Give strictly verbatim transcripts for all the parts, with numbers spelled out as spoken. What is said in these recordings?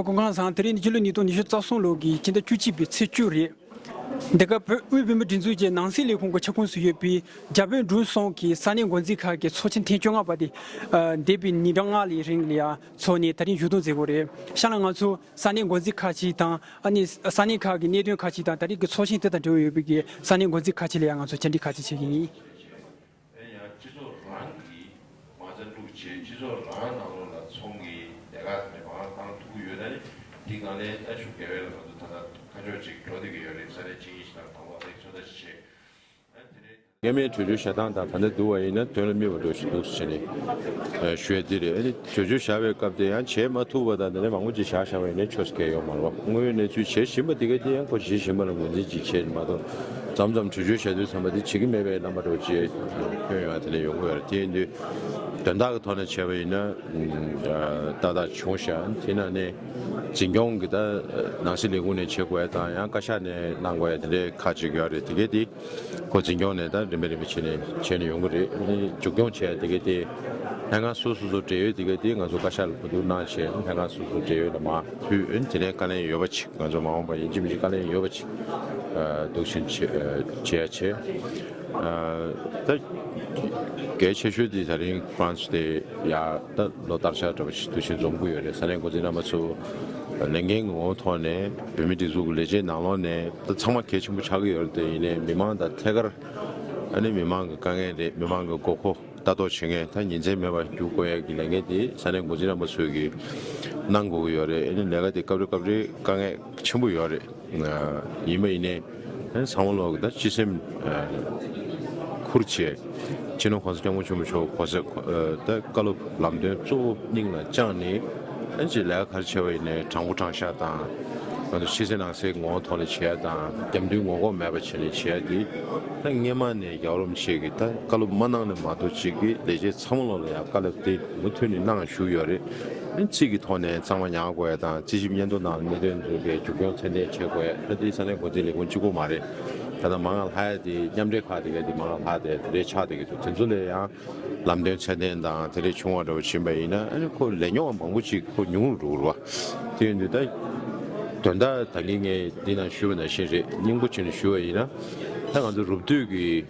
སྐུ་ཁམས་བཟང་། དེ་རིང་ནི་སྤྱི་ལོ་ཉིས་སྟོང་ཉི་ཤུ་རྩ་གསུམ་ལོ་གི་སྤྱི་ཟླ་བཅུ་གཅིག་པའི་ཚེས་བཅུ་རེད། འདི་ག་བོད་དབུས་བོད་མིའི་སྒྲིག་འཛུགས་ཀྱི་ནང་སྲིད་ལས་ཁུངས་ཀྱི་ཁྱབ་ཁོངས་སུ་ཡོད་པའི་རྒྱ་བོད་འབྲུག་གསུམ་གྱི་ས་གནས་འགོ་འཛིན་ཁག་གི་ཚོགས་ཆེན་ཐེངས་བཅོ་ལྔ་པ་དེ། ཨ། འདས་པའི་ཉིན་གྲངས་ལྔ་ལས་རིང་ལ་ཡང་ཚོགས་ནས་ད་རིང་མཇུག་བསྡོམས་མཛད་དགོས་རེད། ཤ་ལ་ང་ཚོ་ས་གནས་འགོ་འཛིན་ཁག་ཅིག་དང་། ཨ་ནི་ས་གནས་ཁག་གི་གནད་དོན་ཁག་ཅིག་དང་། ད་རིང་གི་ཚོགས་ཆེན་དེ་དང་འབྲེལ་བ་ཡོད་པའི་གི་ས་གནས་འགོ་འཛིན་ཁག་ཅིག་ལ་ཡང་ང་ཚོ་བཅར་འདྲི་ཁག་ཅིག་བྱེད་ཀྱི་ཡིན། ཡང་སྤྱི་ཚོགས་རང་གི་མ་རྩ་འཛུགས་བྱས། སྤྱི་ཚོགས་རང་ནང་ལོགས་ལ་ཚོང་གི་ལས་ཀ་དེ་མང་བཏང་ཐུབ་ཀྱི་ཡོད་ན་ནི། འདི་ནང་ལས་ཨ་ཤུགས་རྒྱབ་ཡས་ལ་ང་ཚོ་ད་ལྟ་ཁ་ཕྱོགས་ཅིག་འགྲོ་བསྡད་ཀྱི་ཡོད་རེད། ས་གནས་ཆིངས་ཡིག་ཞིག་དང་དང་པོ་དེ་ཚོད་ལྟ་ཞིག་བྱས། ཨ་དེ་ནས་སྔོན་མའི་གྲོས་ཆོད་བཞག་སྟངས་དང་ད་ལྟ་བསྡུར་བ་ཡིན་ན་དོན་ལ་མི་བ་འགྲོ་ཞིག་འདུག་ཟེར་ནས་ཞུ་ཡ་དེ་རེད། ཨ་ནི་གྲོས་ཆོད་བཞག་པའི་སྐབས་དེ་ཡང་བྱས་མ་ཐུབ་པ་དང་། དེ་ནས་མང་པོ་ཅིག་བཞག་བཞག་པ་ཡིན་ན་ཆོས་སུ་གལ་ཡོད་མ་རེད་པ། དངོས་ཡོད་གནས་ཚུལ་བྱེད་བཞིན་པ་དེ་ག་དེ་ཡང་ཁོ་བྱེད་བཞིན་པ་ལ་ངོས་འཛིན་ཅིག་བྱས་ནས་མ་གཏོགས། མཚམས་མཚམས་གྲོས་ཆོད་བཞག་དུས་ཙམ་པ་དེ་བྱེད་ཀྱི་མེད་པའི་རྣམ་པ་འདྲ་བོ་ཅིག་སྐྱོན་ཡོང་བ་དེ་འདྲ་ཡོང་གི་ཡོད་རེད། དེ་ཡིན་དུས་དོན་དག་གི་ཐོག་ནས་བྱས་པ་ཡིན་ན་ཏག་ཏག་བྱུང་ཤག་དེ་ནང་ནས་འཛིན་སྐྱོང་གི་ད་ནང་སྲིད་ལས་ཁུངས་ནས་བྱེད་དགོས་ཡ་དང་། ཡང་བཀའ་ཤག་ནས་གནང་དགོས་ཡ་དེ་འདྲའི་ཁག་ཅིག་ཡོད་རེད། དེ་གས་དེ་ཁོ་འཛིན་སྐྱོང་ནས་ད་རིམ་པས་རིམ་པས་བྱས་ནས་བྱས་ནས་ཡོང་གི་རེད། ཨ་ནི་མཇུག་སྐྱོང་བྱས་ཡ་དེ་གས་དེ་ལྷན་ཁང་སོ་སོ་སོ་འབྲེལ་ཡོད་དེ་གས་དེ་ང་ཚོ་བཀའ་ཤག་ལ་གོ་བསྡུར་གནང་བྱས། ལྷན་ཁང་སོ་སོ་འབྲེལ་ཡོད་ལ་མར་ཕུལ། ཨ་ནི་དེ་ནས་བཀའ་ལན་ཡོད་པ་ཅིག་ང་ཚོ་མ་འོངས་པ་ཡིན་གཅིག་མིན་གཅིག་བཀའ་ལན་ཡོད་པ་ཅིག་ཨ་འདུག་བྱས་བྱས་ཨ་ད་གལ་ཆེ་ཤོས་དེ་ད་རིང་ཁོ་རང་ཚོ་དེ་ཡ་ད་ལོ་བསྟར་ཆགས་འདྲ་པོ་ཞིག་དུས་ཆེན་འཛོམས་ཀྱི་ཡོད་རེད། ས་གནས་འགོ་འཛིན་རྣམ་པ་ཚོ་ལས་འགན་གྱི་ངོ་བོ་ཐོག་ནས་བོད་མིའི་སྒྲིག་འཛུགས་ཀྱི་ལས་བྱེད་ནང་ལོགས་ནས་ད་ཚང་མ་གལ་ཆེན་པོ་ཆགས་ཀྱི་ཡོད་རེད། དེ་ཡིན་ནའི་མི་མང་དང་ཐད་ཀར་ཨ་ནི་མི་མང་གི་དཀའ་ངལ་རེད། མི་མང་གི་དགོས་མཁོ་ལྟ་རྟོག་བྱེད་མཁན། ད་ཉིན་མཚན་མེད་པར་བསྒྱུར་དགོས་ཡ་གི་ལས་འགན་དེ་ས་གནས་འགོ་འཛིན་རྣམ་པ་ཚོས་ཀྱིས་གནང་དགོས་ཀྱི་ཡོད་རེད། ཨ་ནི་ལས་ཀ་དེ་སྐབས་རེ་སྐབས་རེ་དཀའ་ངལ་ཆེན་པོ་ཡོད་རེད། ཡིན་པ་ཡིན་ནའི་ཚང་མ་ལོག་གི་ད་སྤྱི་སེམས་ཁུར་བྱས། སྤྱི་ནོར་༸གོང་ས་༸སྐྱབས་མགོན་ཆེན་པོ་མཆོག་གོ་ས་ད་བཀའ་སློབ་ལམ་སྟོན་གཙོ་བོ་སྙིང་ལ་བཅངས་ནས། ཨ་ཅིག་ལས་ཀ་ག་རེ་བྱས་པ་ཡིན་ནའི་དྲང་པོ་དྲང་བཞག་དང་། ང་ཚོ་ཕྱི་གསལ་ནང་གསལ་ངོ་བོ་ཐོག་ནས་བྱེད་ཡ་དང་། རྒྱབ་མདུན་ངོ་ལྐོག་མེད་པ་བྱས་ནས་བྱེད་ཡ་དེ་ད་སྔས་མ་ནས་རྒྱལ་བ་རིན་པོ་ཆེ་གིས་ད་བཀའ་སློབ་མ་གནང་ནས་མ་གཏོགས་ཅིག་གི་ལས་བྱེད་ཚང་མ་ལོག་ལ་ཡང་བཀའ་སློབ་དེ་མུ་མཐུད་ནས་གནང་བཞུགས་ཡོད་རེད། ཨ་ནི་ཚིག་གི་ཐོག་ནས་གཙང་མ་ཉར་དགོས་ཡ་དང་། རྩིས་ཞིབ་སྙན་ཐོ་ནང་གནད་དོན་ཚོ་གའི་མཇུག་སྐྱོང་ཚད་ལྡན་བྱེད་དགོས་ཡ། ད་དེ་ས་གནས་འགོ་འཛིན་ལས་ཁུངས་གཅིག་པོ་མ་རེད། ད་ལྟ་མ་འོངས་ལྷག་ཡ་དེ་མཉམ་འབྲེལ་ཁག་དེ་ག་དེ་མ་འོངས་ལྷག་དེ་དེ་འདྲའི་ཆགས་བསྡད་ཀྱི་འདུག་དེ་ཚོ་ལ་ཡང་ལམ་སྟོན་ཚད་ལྡན་དང་དེ་འདྲའི་བྱུང་བ་འདྲ་བོ་ཕྱིན་པ་ཡིན་ན། ཨ་ནི་ཁོ་ལས་མྱོང་བ་མང་པོ་ཅིག་ཁོ་ཉུང་རུ་འགྲོ་གི་རེད་བ། དེ་ཡིན་དུས་ད་དོན་དག་ད་གིན་ངས་འདི་ནང་ཞུས་པ་ནང་བཞིན་རེད། སྙིང་པོ་བྱས་ནས་ཞུ་བ་ཡིན་ན། ད་ང་ཚོ་རུབ་བསྡུས་ཀྱི་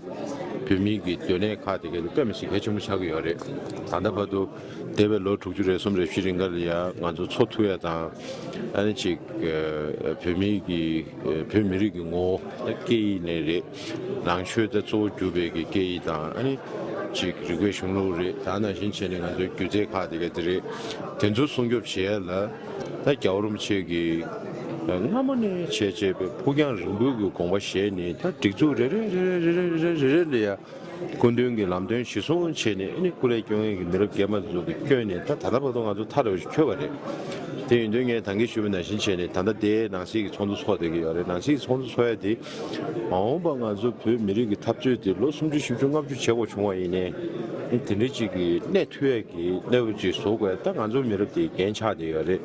བོད་མིའི་གི་སྡོད་གནས་ཁག་དེ་ག་དེ་དཔེ་མི་སྲིད་གལ་ཆེན་པོ་ཆགས་ཀྱི་ཡོད་རེད། ད་ལྟ་བར་དུ་འདས་པའི་ལོ་དྲུག་ཅུ་རེ་གསུམ་རེ་བཞི་རིང་ག་ལ་ཡ་ང་ཚོ་འཚོ་ཐུབ་ཡ་དང་། ཨ་ནི་ཅིག་བོད་མིའི་གི་བོད་མི་རིགས་ཀྱི་ངོ་བོ། ད་སྐད་ཡིག་ནས་རེད། ནང་ཆོས་ད་གཙོ་བོ་གྱུར་པའི་གི་སྐད་ཡིག་དང་། ཨ་ནི་ཅིག་རིག་པའི་གཞུང་ལུགས་རེད། ད་ནང་བཞིན་བྱས་ནས་ང་ཚོའི་སྒྱུ་རྩལ་ཁག་དེ་ག་དེ་རེད། དེ་ཚོ་སྲུང་སྐྱོབ་བྱེད་ཡ་ལ་ད་རྒྱལ་བ་རིན་པོ་ཆེ་གིས་སྔ་མོ་ནས་བྱས་བྱས་པའི་ཕུགས་རྒྱང་རིང་པོའི་གི་དགོངས་པ་བཞེས་ནས། ད་སྒྲིག་འཛུགས་རེ་རེ་ལ་ཡ་སྐུ་མདུན་གྱི་ལམ་སྟོན་གཞིར་བཟུང་བྱས་ནས། ཨ་ནི་སྐུ་ལས་སྐྱོན་མཁན་གྱི་མི་རབས་རྒན་པ་ཚོ་གིས་བསྐྱོན་ནས། ད་ད་ལྟ་བར་དུ་ང་ཚོ་མཐའ་རུ་འཁྱོལ་བ་རེད། དེ་ཡིན་དུས་ངས་ད་གིན་ཞུས་པ་ནང་བཞིན་བྱས་ནས་ད་ལྟ་དེ་ནང་སྲིད་ཀྱི་ཚོགས་འདུ་ཚོགས་བསྡད་ཀྱི་ཡོད་རེད། ནང་སྲིད་ཀྱི་ཚོགས་འདུ་ཚོགས་ཡ་དེ་མ་འོངས་པ་ང་ཚོ་བོད་མི་རིགས་ཀྱི་འཐབ་རྩོད་དེ་ལོ་སུམ་ཅུ་བཞི་བཅུ་ལྔ་བཅུ་བྱེད་དགོས་བྱུང་བ་ཡིན་ནའི། དེ་འདྲ་ཅིག་གི་གནས་ཐུབ་ཡ་གི་གནས་བབ་ཅིག་བཟོ་དགོས་ཡ་ད་ང་ཚོ་མི་རབས་དེའི་འགན་ཆགས་བསྡད་ཡོད་རེད།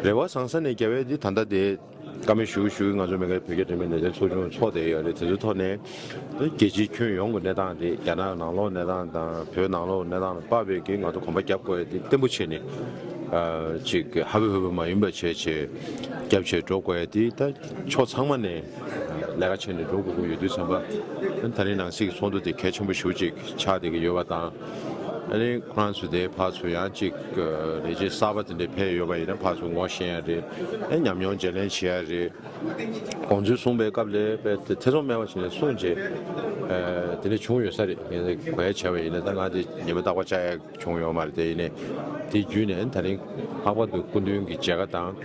རེ་བ་བཟང་ས་ནས་རྒྱབ་ཡ་དེ་ད་ལྟ་དེ། བཀའ་མོལ་ཞུ་ཞུ། ང་ཚོ་མི་སྒེར་བོད་རྒྱ་འབྲེལ་མོལ་ལས་དོན་ཚོགས་ཆུང་ཚོགས་བསྡད་ཡོད་རེད། དེ་ཚོའི་ཐོག་ནས་རྒྱལ་སྤྱིའི་ཁྱོན་ཡོངས་ཀྱི་གནས་སྟངས་དེ། རྒྱ་ནག་ནང་ལོགས་གནས་སྟངས་དང་བོད་ནང་ལོགས་གནས་སྟངས་ལ་དཔག་པའི་གི་ང་ཚོ་གོམ་པ་རྒྱབ་དགོས་ཡ་དེ་བརྟན་པོ་བྱས་ནས། ཨ་ཅིག་ཧ་བེ་ཧུ་བེ་མ་ཡིན་པ་བྱས་བྱས་རྒྱབ་བྱས་འགྲོ་དགོས་ཡ་དེ། ད་ཕྱོགས་ཚང་མ་ནས་ལས་ཀ་བྱས་ནས་འགྲོ་དགོས་ཀྱི་ཡོད་དུས་ཙམ་པ། ད་རིང་ནང་སྲིད་ཀྱི་ཚོགས་འདུ་དེ་གལ་ཆེན་པོ་ཞེ་པོ་ཅིག་ཆགས་བསྡད་ཀྱི་ཡོད་པ་དང་། ཨ་ནི་ཁོ་རང་ཚོ་དེ་ཕར་ཚུར་ཡང་ཅིག་ལས་བྱེད་གསར་པ་དེ་འདྲ་ཕེབས་ཡོད་པ་ཡིན་ན་ཕར་ཚུར་ངོ་ཤེས་ཡ་རེད། ཨ་ཉམས་མྱོང་བརྗེ་ལེན་བྱེད་ཡ་རེད། དགོངས་ཚུལ་གསུངས་པའི་སྐབས་ལ་དཔེ་དེ་ཐེ་ཚོམ་མེད་པ་བྱས་ནས་གསུངས་བྱས། ཨ་དེ་འདྲ་བྱུང་ཡོད་ས་རེད། ངས་གོ་ཡ་བྱས་པ་ཡིན་ན། ད་ང་དེ་ཉི་མ་རྟག་པར་བཅར་ཡ་བྱུང་ཡོད་མ་རེད། དེ་ཡིན་ནའི་དེ་བརྒྱུད་ནས་ད་རིང་ལྷག་པར་དུ་སྐུ་མདུན་གྱི་མཇལ་ཁ་དང་།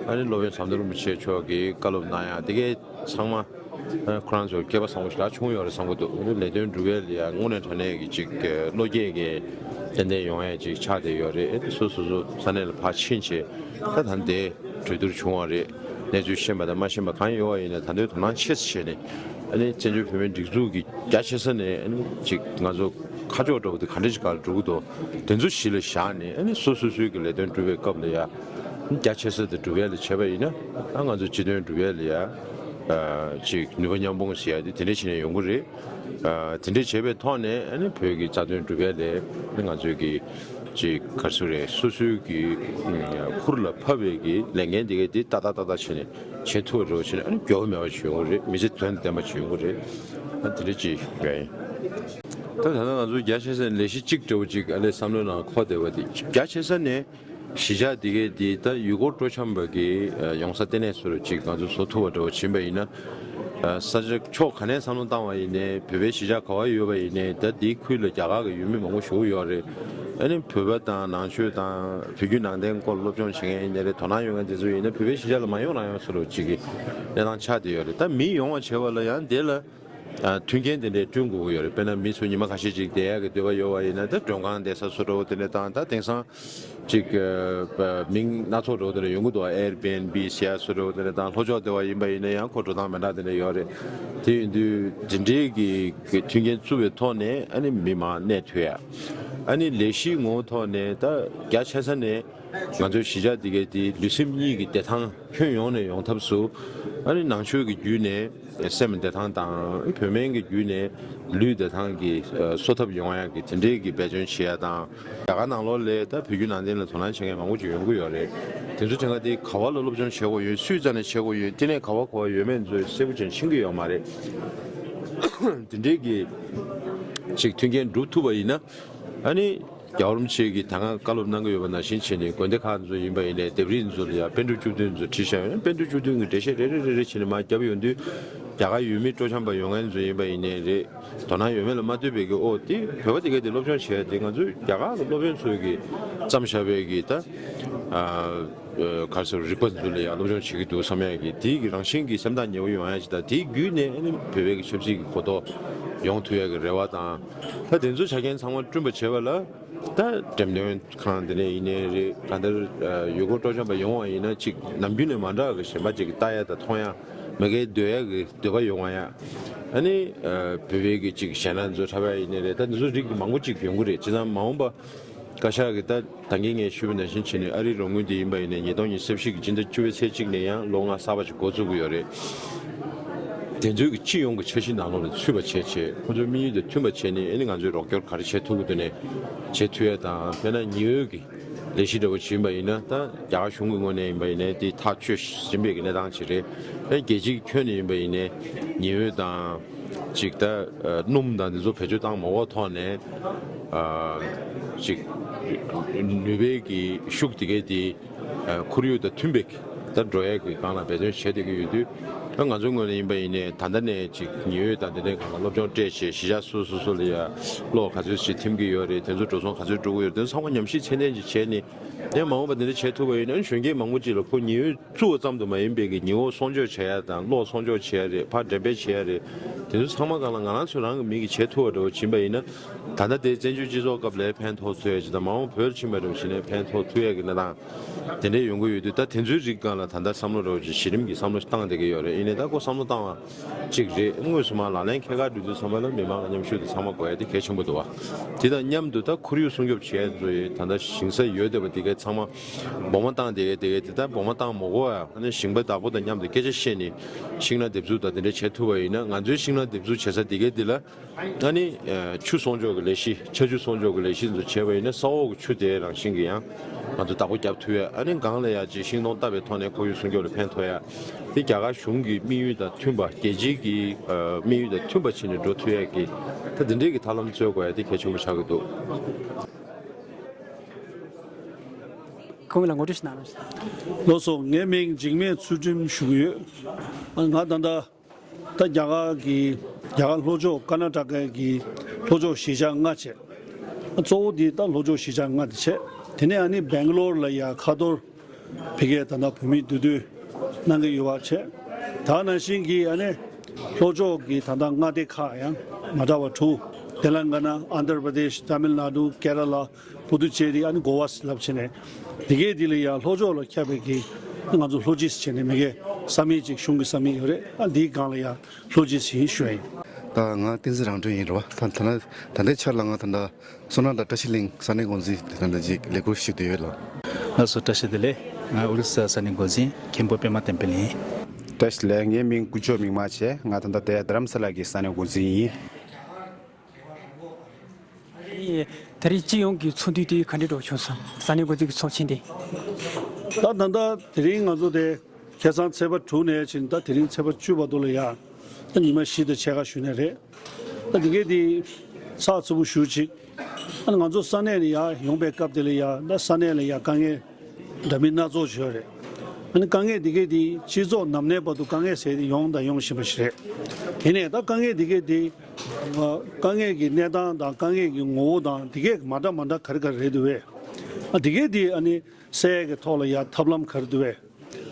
ཨ་ནི་སློབ་དཔོན་ཟམ་གདོང་རིན་པོ་ཆེ་མཆོག་གིས་བཀའ་སློབ་གནང་ཡ་དེ་གའི་ཚང་མ། ཨ་ཁོ་རང་ཚོར་སྐལ་པ་བཟང་པོ་ཞེ་དྲག་བྱུང་ཡོད་རེད་བསམ་གྱི་འདུག་ལས་དོན་སྒྲུབ་ཡས་ལ་ཡང་དངོས་གནས་དྲང་གནས་ཀྱི་ཅིག་བློ་སྐྱེད་ཀྱི་ཏན་ཏན་ཡོང་ཡས་ཅིག་ཆགས་བསྡད་ཡོད་རེད། ཨ་ནི་སོ་སོ་སོ་ས་གནས་ལ་ཕར་ཕྱིན་བྱས། ད་ད་ལྟའི་གྲོས་བསྡུར་བྱུང་བ་རེད། གནས་ཚུལ་ཤེས་པ་དང་མ་ཤེས་པ་གང་ཡོད་པ་ཡིན་ན་ད་དུང་དོ་སྣང་ཆེ་ཙམ་བྱས་ནས། ཨ་ནི་བཙན་བྱོལ་བོད་མིའི་སྒྲིག་འཛུགས་ཀྱི་རྒྱ་ཆེ་ས་ནས། ཨ་ནི་ཅིག་ང་ཚོ་ཁ་ཕྱོགས་འདྲ་བོ་དེ་ག་འདྲ་ཅིག་ག་ལ་འགྲོ་གི་འདུག་དེ་ཚོ་གཞི་ལ་བཞག་ནས། ཨ་ནི་སོ་སོ་སོའི་གི་ལས་དོན་སྒྲུབ་པའི་སྐབས་ལ་ཡ་རྒྱ་ཆེ་ས་དེ་སྒྲུབ་ཡ་ལ་བྱས་པ་ཡིན་ན། ཨ་ང་ཚོ་སྤྱི་དོན་སྒྲུབ་ཡ་ལ་ཡ་ཨ་ཅིག་ནུས་པ་མཉམ་སྤུངས་ཟེར་ཡ་དེ་དེ་འདྲ་བྱས་ནས་ཡོང་གི་རེད། ཨ་དེ་འདྲ་བྱས་པའི་ཐོག་ནས། ཨ་ནི་བོད་ཀྱི་རྩ་དོན་སྒྲུབ་ཡ་ལ་ཨ་ནི་ང་ཚོའི་གི་ ཅིག་ག་རེ་ཟེར་རེད། སོ་སོའི་གི་ཨ་ཁུར་ལ་ཕབ་པའི་གི་ལས་འགན་དེ་གའི་དེ་ཏག་ཏག་ཏག་ཏག་བྱས་ནས་བྱེད་ཐུབ་པ་འདྲ་བོ་བྱས་ནས། ཨ་ནི་འགྱོད་པ་མེད་པ་ཅིག་ཡོང་གི་རེད། མི་ཚེ་དོན་དང་ལྡན་པ་ཅིག་ཡོང་གི་རེད། ཨ་དེ་འདྲ་ཅིག་ཡོད་ཡིན། ད་ད་ལྟ་ང་ཚོ་རྒྱ་ཆེ་ས་ནས་ལས་གཞི་གཅིག་འདྲ་བོ་ཅིག་ཨ་ལས་བསམ་བློའི་ནང་འཁོར་བསྡད་པ་དེ། རྒྱ་ཆེ་ས་ནས་གཞིས་ཆགས་འདི་གའི་འདི་ད་ཡུལ་སྐོར་སྤྲོ་འཆམ་པ་གི་ཡོང་ས་ལྟེ་གནས་སུ་ཅིག་ང་ཚོ་བཟོ་ཐུབ་པ་འདྲ་བོ་བྱིན་པ་ཡིན་ན། ས་ཆ་ཕྱོགས་ག་ནས་བསམ་བློ་བཏང་བ་ཡིན་ནའི། བོད་པའི་གཞིས་ཆགས་ག་བ་ཡོད་པ་ཡིན་ནའི། ད་འདིའི་ཁུལ་ལ་རྒྱ་གར་གི་ཡུལ་མི་མང་པོ་ཞེ་པོ་ཡོད་རེད། ཨ་ནི་བོད་པ་དང་ནང་ཆོས་དང་བོད་བརྒྱུད་ནང་བསྟན་སྐོར་སློབ་སྦྱོང་བྱེད་མཁན་ཡིན་ནའི་རེད། དོ་སྣང་ཡོད་མཁན་དེ་ཚོ་ཡིན་ན་བོད་པའི་གཞིས་ཆགས་ལ་མ་ཡོང་རང་ཡོང་བཟོ་འདྲ་ཅིག་གི་གནས་སྟངས་ཆགས་བསྡད་ཡོད་རེད། ད་མི་ཡོང་བ་བྱེད་པ་ལ་ཡང་དེ་ལ་ཨ་མཐུན་རྐྱེན་དེ་འདྲས་བསྐྲུན་དགོས་ཀྱི་ཡོད་རེད། དཔེར་ན་མི་ཚོ་ཉི་མ་ཁ་ཤས་ཅིག་བསྡད་ཡག་གི་འདོད་པ་ཡོད་པ་ཡིན་ན། ད་མགྲོན་ཁང་བསྡད་ས་བཟོ་འདྲ་བོ་དེ་འདྲས་དང་། ད་དེང་སང་ཅིག་ཨ་མིང་སྣ་ཚོགས་འདྲ་བོ་དེ་འདྲས་ཡོང་གི་འདུག Airbnb ཟེར་ཡག་བཟོ་འདྲ་བོ་དེ་འདྲས་དང་། ལྷོ་ཕྱོགས་བསྡད་པ་ཡིན་པ་ཡིན་ན་ཡང་ཁོ་འགྲོ་སྟངས་མི་འདྲ་དེ་འདྲས་ཡོད་རེད། དེ་ཡིན་དུས་དེ་འདྲས་ཀྱི་གི་མཐུན་རྐྱེན་བཙུགས་པའི་ཐོག་ནས་ཨ་ནི་མི་མང་གནས་ཐུབ་ཡག་ཨ་ནི་ལས་གཞིའི་ངོ་བོ་ཐོག་ནས་ད་རྒྱ་ཆེ་ས་ནས་ང་ཚོའི་གཞིས་ཆགས་འདི་གའི་དེ་ལུས་སེམས་གཉིས་ཀྱི་བདེ་ཐང་ཁྱོན་ཡོངས་ནས་ཡོང་ཐབས་སུ། ཨ་ནི་ནང་ཆོས་ཀྱི་བརྒྱུད་ནས་སེམས་བདེ་ཐང་དང་། བོད་སྨན་གྱི་བརྒྱུད་ནས་ལུས་བདེ་ཐང་གི་ཨ་གསོ་ཐབས་ཡོང་ཡག་གི་དེ་འདྲའི་གི་འབད་བརྩོན་བྱེད་ཡག་དང་། རྒྱ་གར་ནང་ལོགས་ལ་ད་བོད་བརྒྱུད་ནང་བསྟན་ལ་དོ་སྣང་བྱེད་མཁན་མང་པོ་ཅིག་ཡོང་གི་ཡོད་རེད། དེ་ཚོ་དྲན་ག་དེ་ག་བ་ལ་སློབ་སྦྱོང་བྱེད་དགོས་ཡོད། སུའི་རྩ་ནས་བྱེད་དགོས་ཡོད། ལྟེ་གནས་ག་བ་ག་བ་ཡོད་མེད་ཚོ་གསལ་པོ་ཅིག་ཤེས་ཀྱི་ཡོད་མ་རེད། དེ་འདྲའི་གི་ཅིག་མཐུན་རྐྱེན་སྒྲུབ་ཐུབ་པ་ཡིན་ན། ཨ་ནི་རྒྱལ་བ་རིན་པོ་ཆེ་གིས་ད་སྔ་བཀའ་སློབ་གནང་གི་ཡོད་པ་ནང་བཞིན་བྱས་ནས། དགོན་སྡེ་ཁག་ཚོ་ཡིན་པ་ཡིན་ནའི། ལྡེབས་རིས་ཚོ་ལ་ཡང་པཎ་གྲུབ་བཅུ་བདུན་ཚོ་བྲིས་བཞག་ཡོད་ན། པཎ་གྲུབ་བཅུ་བདུན་གྱི་འགྲེལ་བཤད་རེ་རེ་རེ་རེ་བྱས་ནས་མར་བརྒྱབ་ཡོང་དུས། རྒྱ་གར་ཡུལ་མི་སྤྲོ་འཆམ་པ་ཡོང་མཁན་ཚོ་ཡིན་པ་ཡིན་ནའི་རེད། དོ་སྣང་ཡོད་མེད་ལ་མ་ལྟོས་པའི་གི། ཨོ་དེ་བོད་པ་དེ་ག་དེ་སློབ་སྦྱོང་བྱས་ཏེ། ང་ཚོའི་རྒྱ་གར་གྱི་སློབ་དཔོན་ཚོས་གི་བརྩམས་བཞག་པའི་གི་ད་ཨ་ག་རེ་ཟེར། རིག་པ་འདི་ཚོ་ལ་ཡང་སློབ་སྦྱོང་བྱེད་ཀྱི་འདུག་བསམ་ཡག་གི། དེའི་གི་རང་བཞིན་གྱི་སེམས་ཐག་ཉེ་བོ་ཡོང་ཡག་ཅིག་དང་། དེའི་བརྒྱུད་ནས་ཨ་ནི་བོད་པའི་གི་ཆབ་སྲིད་ཀྱི་གོ་རྟོགས་ཡོང་ཐུབ་ཡག་གི་རེ་བ་དང་། ད་དེ་ཚོ་ཆ་རྐྱེན་ཚང་མ་བསྐྲུན་པ་བྱས་པ་ལ། ད་འགྲེམས་སྟོན་ཁང་དེ་ནས་ཡིན་ནའི་རེད། གང་ལྟར་ཨ་ཡུལ་སྐོར་སྤྲོ་འཆམ་པ་ཡོང་བ་ཡིན་ན། ཅིག་ནམ་རྒྱུན་ནས་མ་འདྲ་བ་གི་གཞན་པ་ཅིག་ལྟ་ཡག་དང་མཐོང་ཡག་མི་སྒེར་སྡོད་ཡག་གི་འདོད་པ་ཡོང་བ་ཡག་ཨ་ནི་ཨ་བོད་པའི་གི་ཅིག་གཞས་སྣ་འཛུགས་འཁྲབ་ཡག་ཡིན་ནའི་རེད། ད་འདི་ཚོ་རིགས་མང་པོ་ཅིག་ཡོང་གི་རེད། བྱས་ཙང་མ་འོངས་པ་བཀའ་ཤག་གི་ད་ད་གིན་ངས་ཞུས་པ་ནང་བཞིན་བྱས་ནས། ཨ་རིའི་རོགས་དངུལ་དེ་ཡིན་པ་ཡིན་ནའི་ཉིས་སྟོང་ཉི་ཤུ་རྩ་བཞི་གི་སྤྱི་ཟླ་བཅུ་པའི་ཚེས་གཅིག་ནས་ཡང་ལོ་ལྔ་གསར་པ་ཅིག་འགོ་བཙུགས་ཀྱི་ཡོད་རེད། དེ་ཚོའི་གི་སྤྱི་ཡོངས་ཀྱི་འཆར་གཞི་ནང་ལོགས་ལ་ཚུད་པ་བྱས་བྱས། ཁོང་ཚོའི་དམིགས་ཡུལ་དང་མཐུན་པ་བྱས་ནས། ཨ་ནི་ང་ཚོས་རོགས་སྐྱོར་ག་རེ་བྱེད་ཐུབ་ཀྱི་འདུག་ནས་བྱེད་ཐུབ་ཡག་དང་། དཔེར་ན་ཉི་འོད་ཀྱི་ལས་གཞི་འདྲ་བོ་བྱིན་པ་ཡིན་ན། ད་རྒྱ་གར་གཞུང་གི་ངོས་ནས་ཡིན་པ་ཡིན་ནའི་དེ་ཐག་གཅོད་བཞིན་པའི་གི་གནས་སྟངས་ཅིག་རེད། ཨ་རྒྱལ་སྤྱིའི་ཁྱོན་ནས་ཡིན་པ་ཡིན་ནའི་ཉི་འོད་དང་། ཅིག་ད་ཨ་སྣུམ་དང་འདི་ཚོ་བེད་སྤྱོད་བཏང་མ་དགོས་ཐོག་ནས། ཨ་ཅིག་ནུས་པའི་གི་ཤུགས་དེ་གའི་དེ་ཨ་ཁོར་ཡུག་དང་མཐུན་པའི་ད་འགྲོ་ཡས་ཀྱི་སྒང་ལ་འབད་བརྩོན་བྱེད་བསྡད་ཀྱི་ཡོད་དུས། ད་ང་ཚོའི་ངོས་ནས་ཡིན་པ་ཡིན་ནའི་ད་ལྟ་ནས་ཅིག་ཉི་འོད་དང་དེ་འདྲའི་སྒང་ལ་སློབ་སྦྱོང་སྤྲད་བྱས། གཞིས་ཆགས་སོ་སོ་སོ་ལ་ཡ་གློག་ག་ཚོད་ཅིག་ཐིམ་གྱི་ཡོད་རེད། དེ་ཚོ་འགྲོ་སོང་ག་ཚོད་འགྲོ་གི་ཡོད་རེད། དེ་ཚོ་ཚང་མ་ཉམས་ཞིབ་ཚད་ལྡན་ཅིག་བྱས་ནས། ཡང་མ་འོངས་པ་དེ་འདྲ་བྱེད་ཐུབ་པ་ཡིན་ན། གཞོན་སྐྱེས་མང་པོ་ཅིག་ལ་ཁོ་ཉི་འོད་བཙུགས་པ་ཙམ་དུ་མ་ཡིན་པའི་གི་ཉི་འོད་སྲུང་སྐྱོབ་བྱེད་ཡ་དང་། གློག་སྲུང་སྐྱོབ་བྱེད་ཡ་རེད། ཕར་འགྲེམས་སྤེལ་བྱེད་ཡ་རེད། དེ་ཚོ་ཚང་མ་སྒང་ལ་ང་རང་ཚོ་རང་གི་མི་གིས་བྱེད་ཐུབ་པ་འདྲ་བོ་བྱིན་པ་ཡིན་ན། ད་ལྟ་དེ་བཙན་བྱོལ་སྤྱི་ཚོགས་སྐབས་ལ་ཕན་ཐོགས་ཐུབ་ཡ་ཅིག་དང་། མ་འོངས་བོད་ཕྱིན་པ་འདྲ་བོ་བྱིན་ནས་ཕན་ཐོགས་ཐུབ་ཡ་གི་གནས་སྟངས་དེ་འདྲ་ཡོང་གི་ཡོད་དུས། ད་དེ་ཚོའི་རིགས་སྒང་ལ་ད་ལྟ་བསམ་བློ་འདྲ་བོ་ཅིག་གཞི་རིམ་གྱི་བསམ་བློ་བཏང་བསྡད་ཀྱི་ཡོད་རེད། ཡིན་ནའི་ད་ཁོ་བསམ་བློ་བཏང་བ་གཅིག་རེད། དངོས་སུ་མར་ལག་ལེན་འཁེལ་ག་འགྲོ་དུས་ཙམ་པ་ལ་མི་མང་མཉམ་ཞུགས་དེ་ཚང་མ་དགོས་ཡ་དེ་གལ་ཆེན་པོ་འདུག་བ། དེ་དང་མཉམ་དུ་ད་ཁོར་ཡུག་སྲུང་སྐྱོབ་བྱེད་ཡ་ཚོ་ཡི་ད་ལྟ་ཞིང་ས་ཡོད་བསྡད་པ་དེ་གའི་ཚང་མ་སྦོང་མ་བཏང་། དེ་གའི་དེ་གའི་དེ་ད་སྦོང་མ་བཏང་མ་དགོས་ཡ། ཨ་ནི་ཞིང་པ་བདག་པོ་དང་མཉམ་དུ་སྐད་ཆ་བཤད་ནས་ཤིང་ནགས་འདེབས་འཛུགས་དང་དེ་འདྲ་བྱེད་ཐུབ་པ་ཡིན་ན། ང་ཚོའི་ཤིང་ནགས་འདེབས་འཛུགས་བྱེད་ས་དེ་གའི་དེ་ལ་ཨ་ནི་ཆུ་སྲུང་སྐྱོབ་ཀྱི་ལས་གཞི། ཆར་ཆུ་སྲུང་སྐྱོབ་ཀྱི་ལས་གཞི་ཚོ་བྱས་པ་ཡིན་ན། ས་འོག་གི་ཆུ་དེ་རང་བཞིན་གྱིས་ཡང་ང་ཚོ་བདག་པོ་རྒྱབ་ཐུབ་ཡ། ཨ་ནི་སྒང་ལ་ཡ་ཅིག་ཤིང་སྡོང་བཏབ་པའི་ཐོག་ནས་ཁོར་ཡུག་སྲུང་སྐྱོབ་ལ་ཕན་ཐོགས་ཡ། དེ་རྒྱ་གར་གཞུང་གི་དམིགས་ཡུལ་དང་མཐུན་པ། རྒྱལ་སྤྱིའི་གི་ཨ་དམིགས་ཡུལ་དང་མཐུན་པ་བྱས་ནས་འགྲོ་ཐུབ་ཡ་གི་ད་དེ་འདྲའི་གི་ཐབས་ལམ་འཚོལ་དགོས་ཡ་དེ་གལ་ཆེན་པོ་ཆགས་ཀྱི་འདུག་ཁོང་ལ་ངོ་སྤྲོད་ཞིག་གནང་རོགས། ལགས་སོ། ངའི་མིང་འཇིགས་མེད་ཚུལ་ཁྲིམས་ཞུ་གི་ཡོད། ང་ད་ལྟ་ད་རྒྱ་གར་གྱི་རྒྱ་གར་ལྷོ་ཕྱོགས་ཀར་ནཱ་ཊ་ཀ་གི་ལྷོ་ཕྱོགས་གཞིས་ཆགས་ལྔ་བྱས། གཙོ་བོ་འདི་ད་ལྷོ་ཕྱོགས་གཞིས་ཆགས་ལྔ་དེ་བྱས། དེ་ནས་ཨ་ནི་སྦེང་ལོར་ལ་ཡ་ཁ་ཐོར་ཕ་གིར་ད་ལྟ་བོད་མི་འདུས་སྡོད་གནང་གི་ཡོད་པ་བྱས། ད་ནང་བཞིན་གྱི་ཨ་ནི་ལྷོ་ཕྱོགས་ཀྱི་ད་ལྟ་མངའ་སྡེ་ཁག་ཡང་མ་འདྲ་བ་དྲུག། ཏེ་ལང་ག་ན། ཨན་དྷྲ་པྲ་དེཤ། ཏ་མིལ་ནཱ་ཌུ། ཀེ་ར་ལ། པུ་ཏུ་ཅེ་རི། ཨ་ནི་གོ་ཝ་ཟེར་ལབ་བྱས་ནས། དེ་གའི་དེ་ལ་ཡང་ལྷོ་ཕྱོགས་ལ་ཁྱབ་པའི་གི་ང་ཚོ་ལྷོ་སྤྱི་ཟེར་བྱས་ནས་མི་སྒེར་ས་མིང་ཅིག་གཞུང་གི་ས་མིང་ཡོད་རེད། ཨ་འདིའི་སྒང་ལ་ཡང་ལྷོ་སྤྱི་ཟེར་ཞུ་ཡ་ཡིན། ད་ང་བསྟན་འཛིན་རང་གྲོལ་ཡིན་རེད་བ། ད་ད་ད་ལྟའི་ཆར་ལ་ང་ད་ད་བསོད་ནམས་དང་བཀྲ་ཤིས་གླིང་ས་གནས་འགོ་འཛིན་དེ་ད་ད་ཅིག་ལས་ཁུར་ཞུ་བསྡད་ཡོད་ལགས། ལགས་སོ། བཀྲ་ཤིས་བདེ་ལེགས། ང་ཨོ་རི་ས་ས་གནས་འགོ་འཛིན་མཁན་པོ་པད་མ་བསྟན་འཕེལ་ཡིན། བཀྲ་ཤིས་བདེ་ལེགས། ངའི་མིང་ཀུན་སྐྱོབ་མིག་དམར་བྱས། ང་ད་ལྟ་དེ་རྡ་རམ་ས་ལ་གི་ས་གནས་འགོ་འཛིན་ཡིན། ཨ་ནི་ ད་རེས་སྤྱི་ཡོངས་ཀྱི་ཚོགས་འདུ་དེ་ག་འདྲ་འགྲོ་བྱུང་སོང་། ས་གནས་འགོ་འཛིན་གྱི་ཚོགས་ཆེན་དེ། ད་ད་ལྟ་དེ་རིང་ང་ཚོ་དེ་ཁ་སང་ཚེས་པ་དྲུག་ནས་ཕྱིན་ད་དེ་རིང་ཚེས་པ་བཅུ་བར་དུ་ལ་ཡ་ད་ཉི་མ་བཞི་དང་ཕྱེད་ཀ་བཞུགས་ནས་རེད། ད་དེ་གས་དེ་ཚགས་ཚུད་པོ་ཞུ་ཅིག་ཨ་ནི་ང་ཚོ་ས་གནས་ནས་ཡར་ཡོང་པའི་སྐབས་དེ་ལ་ཡ་ད་ས་གནས་ལ་ཡ་དཀའ་ངལ་འདྲ་མིན་སྣ་ཚོགས་བྱུང་ཡོད་རེད། ཨ་ནི་དཀའ་ངལ་འདི་གས་འདི་སྤྱི་ཚོགས་ནམ་གནས་བར་དུ་དཀའ་ངལ་ཟེར་ཏེ་ཡོང་དང་ཡོང་བཞིན་པ་ཞིག་རེད། དེ་ནས་ད་དཀའ་ངལ་འདི་གས་འདི་ཨ་དཀའ་ངལ་གྱི་གནས་སྟངས་དང་དཀའ་ངལ་གྱི་ངོ་བོ་དང་འདི་གས་མ་འདྲ་མ་འདྲ་ག་རེ་ག་རེ་རེད་འདུག་བས། ཨ་འདི་གས་འདི་ཨ་ནི་སེལ་ཡས་ཀྱི་ཐོག་ལ་ཡ་ཐབས་ལམ་ག་རེ་འདུག་བས།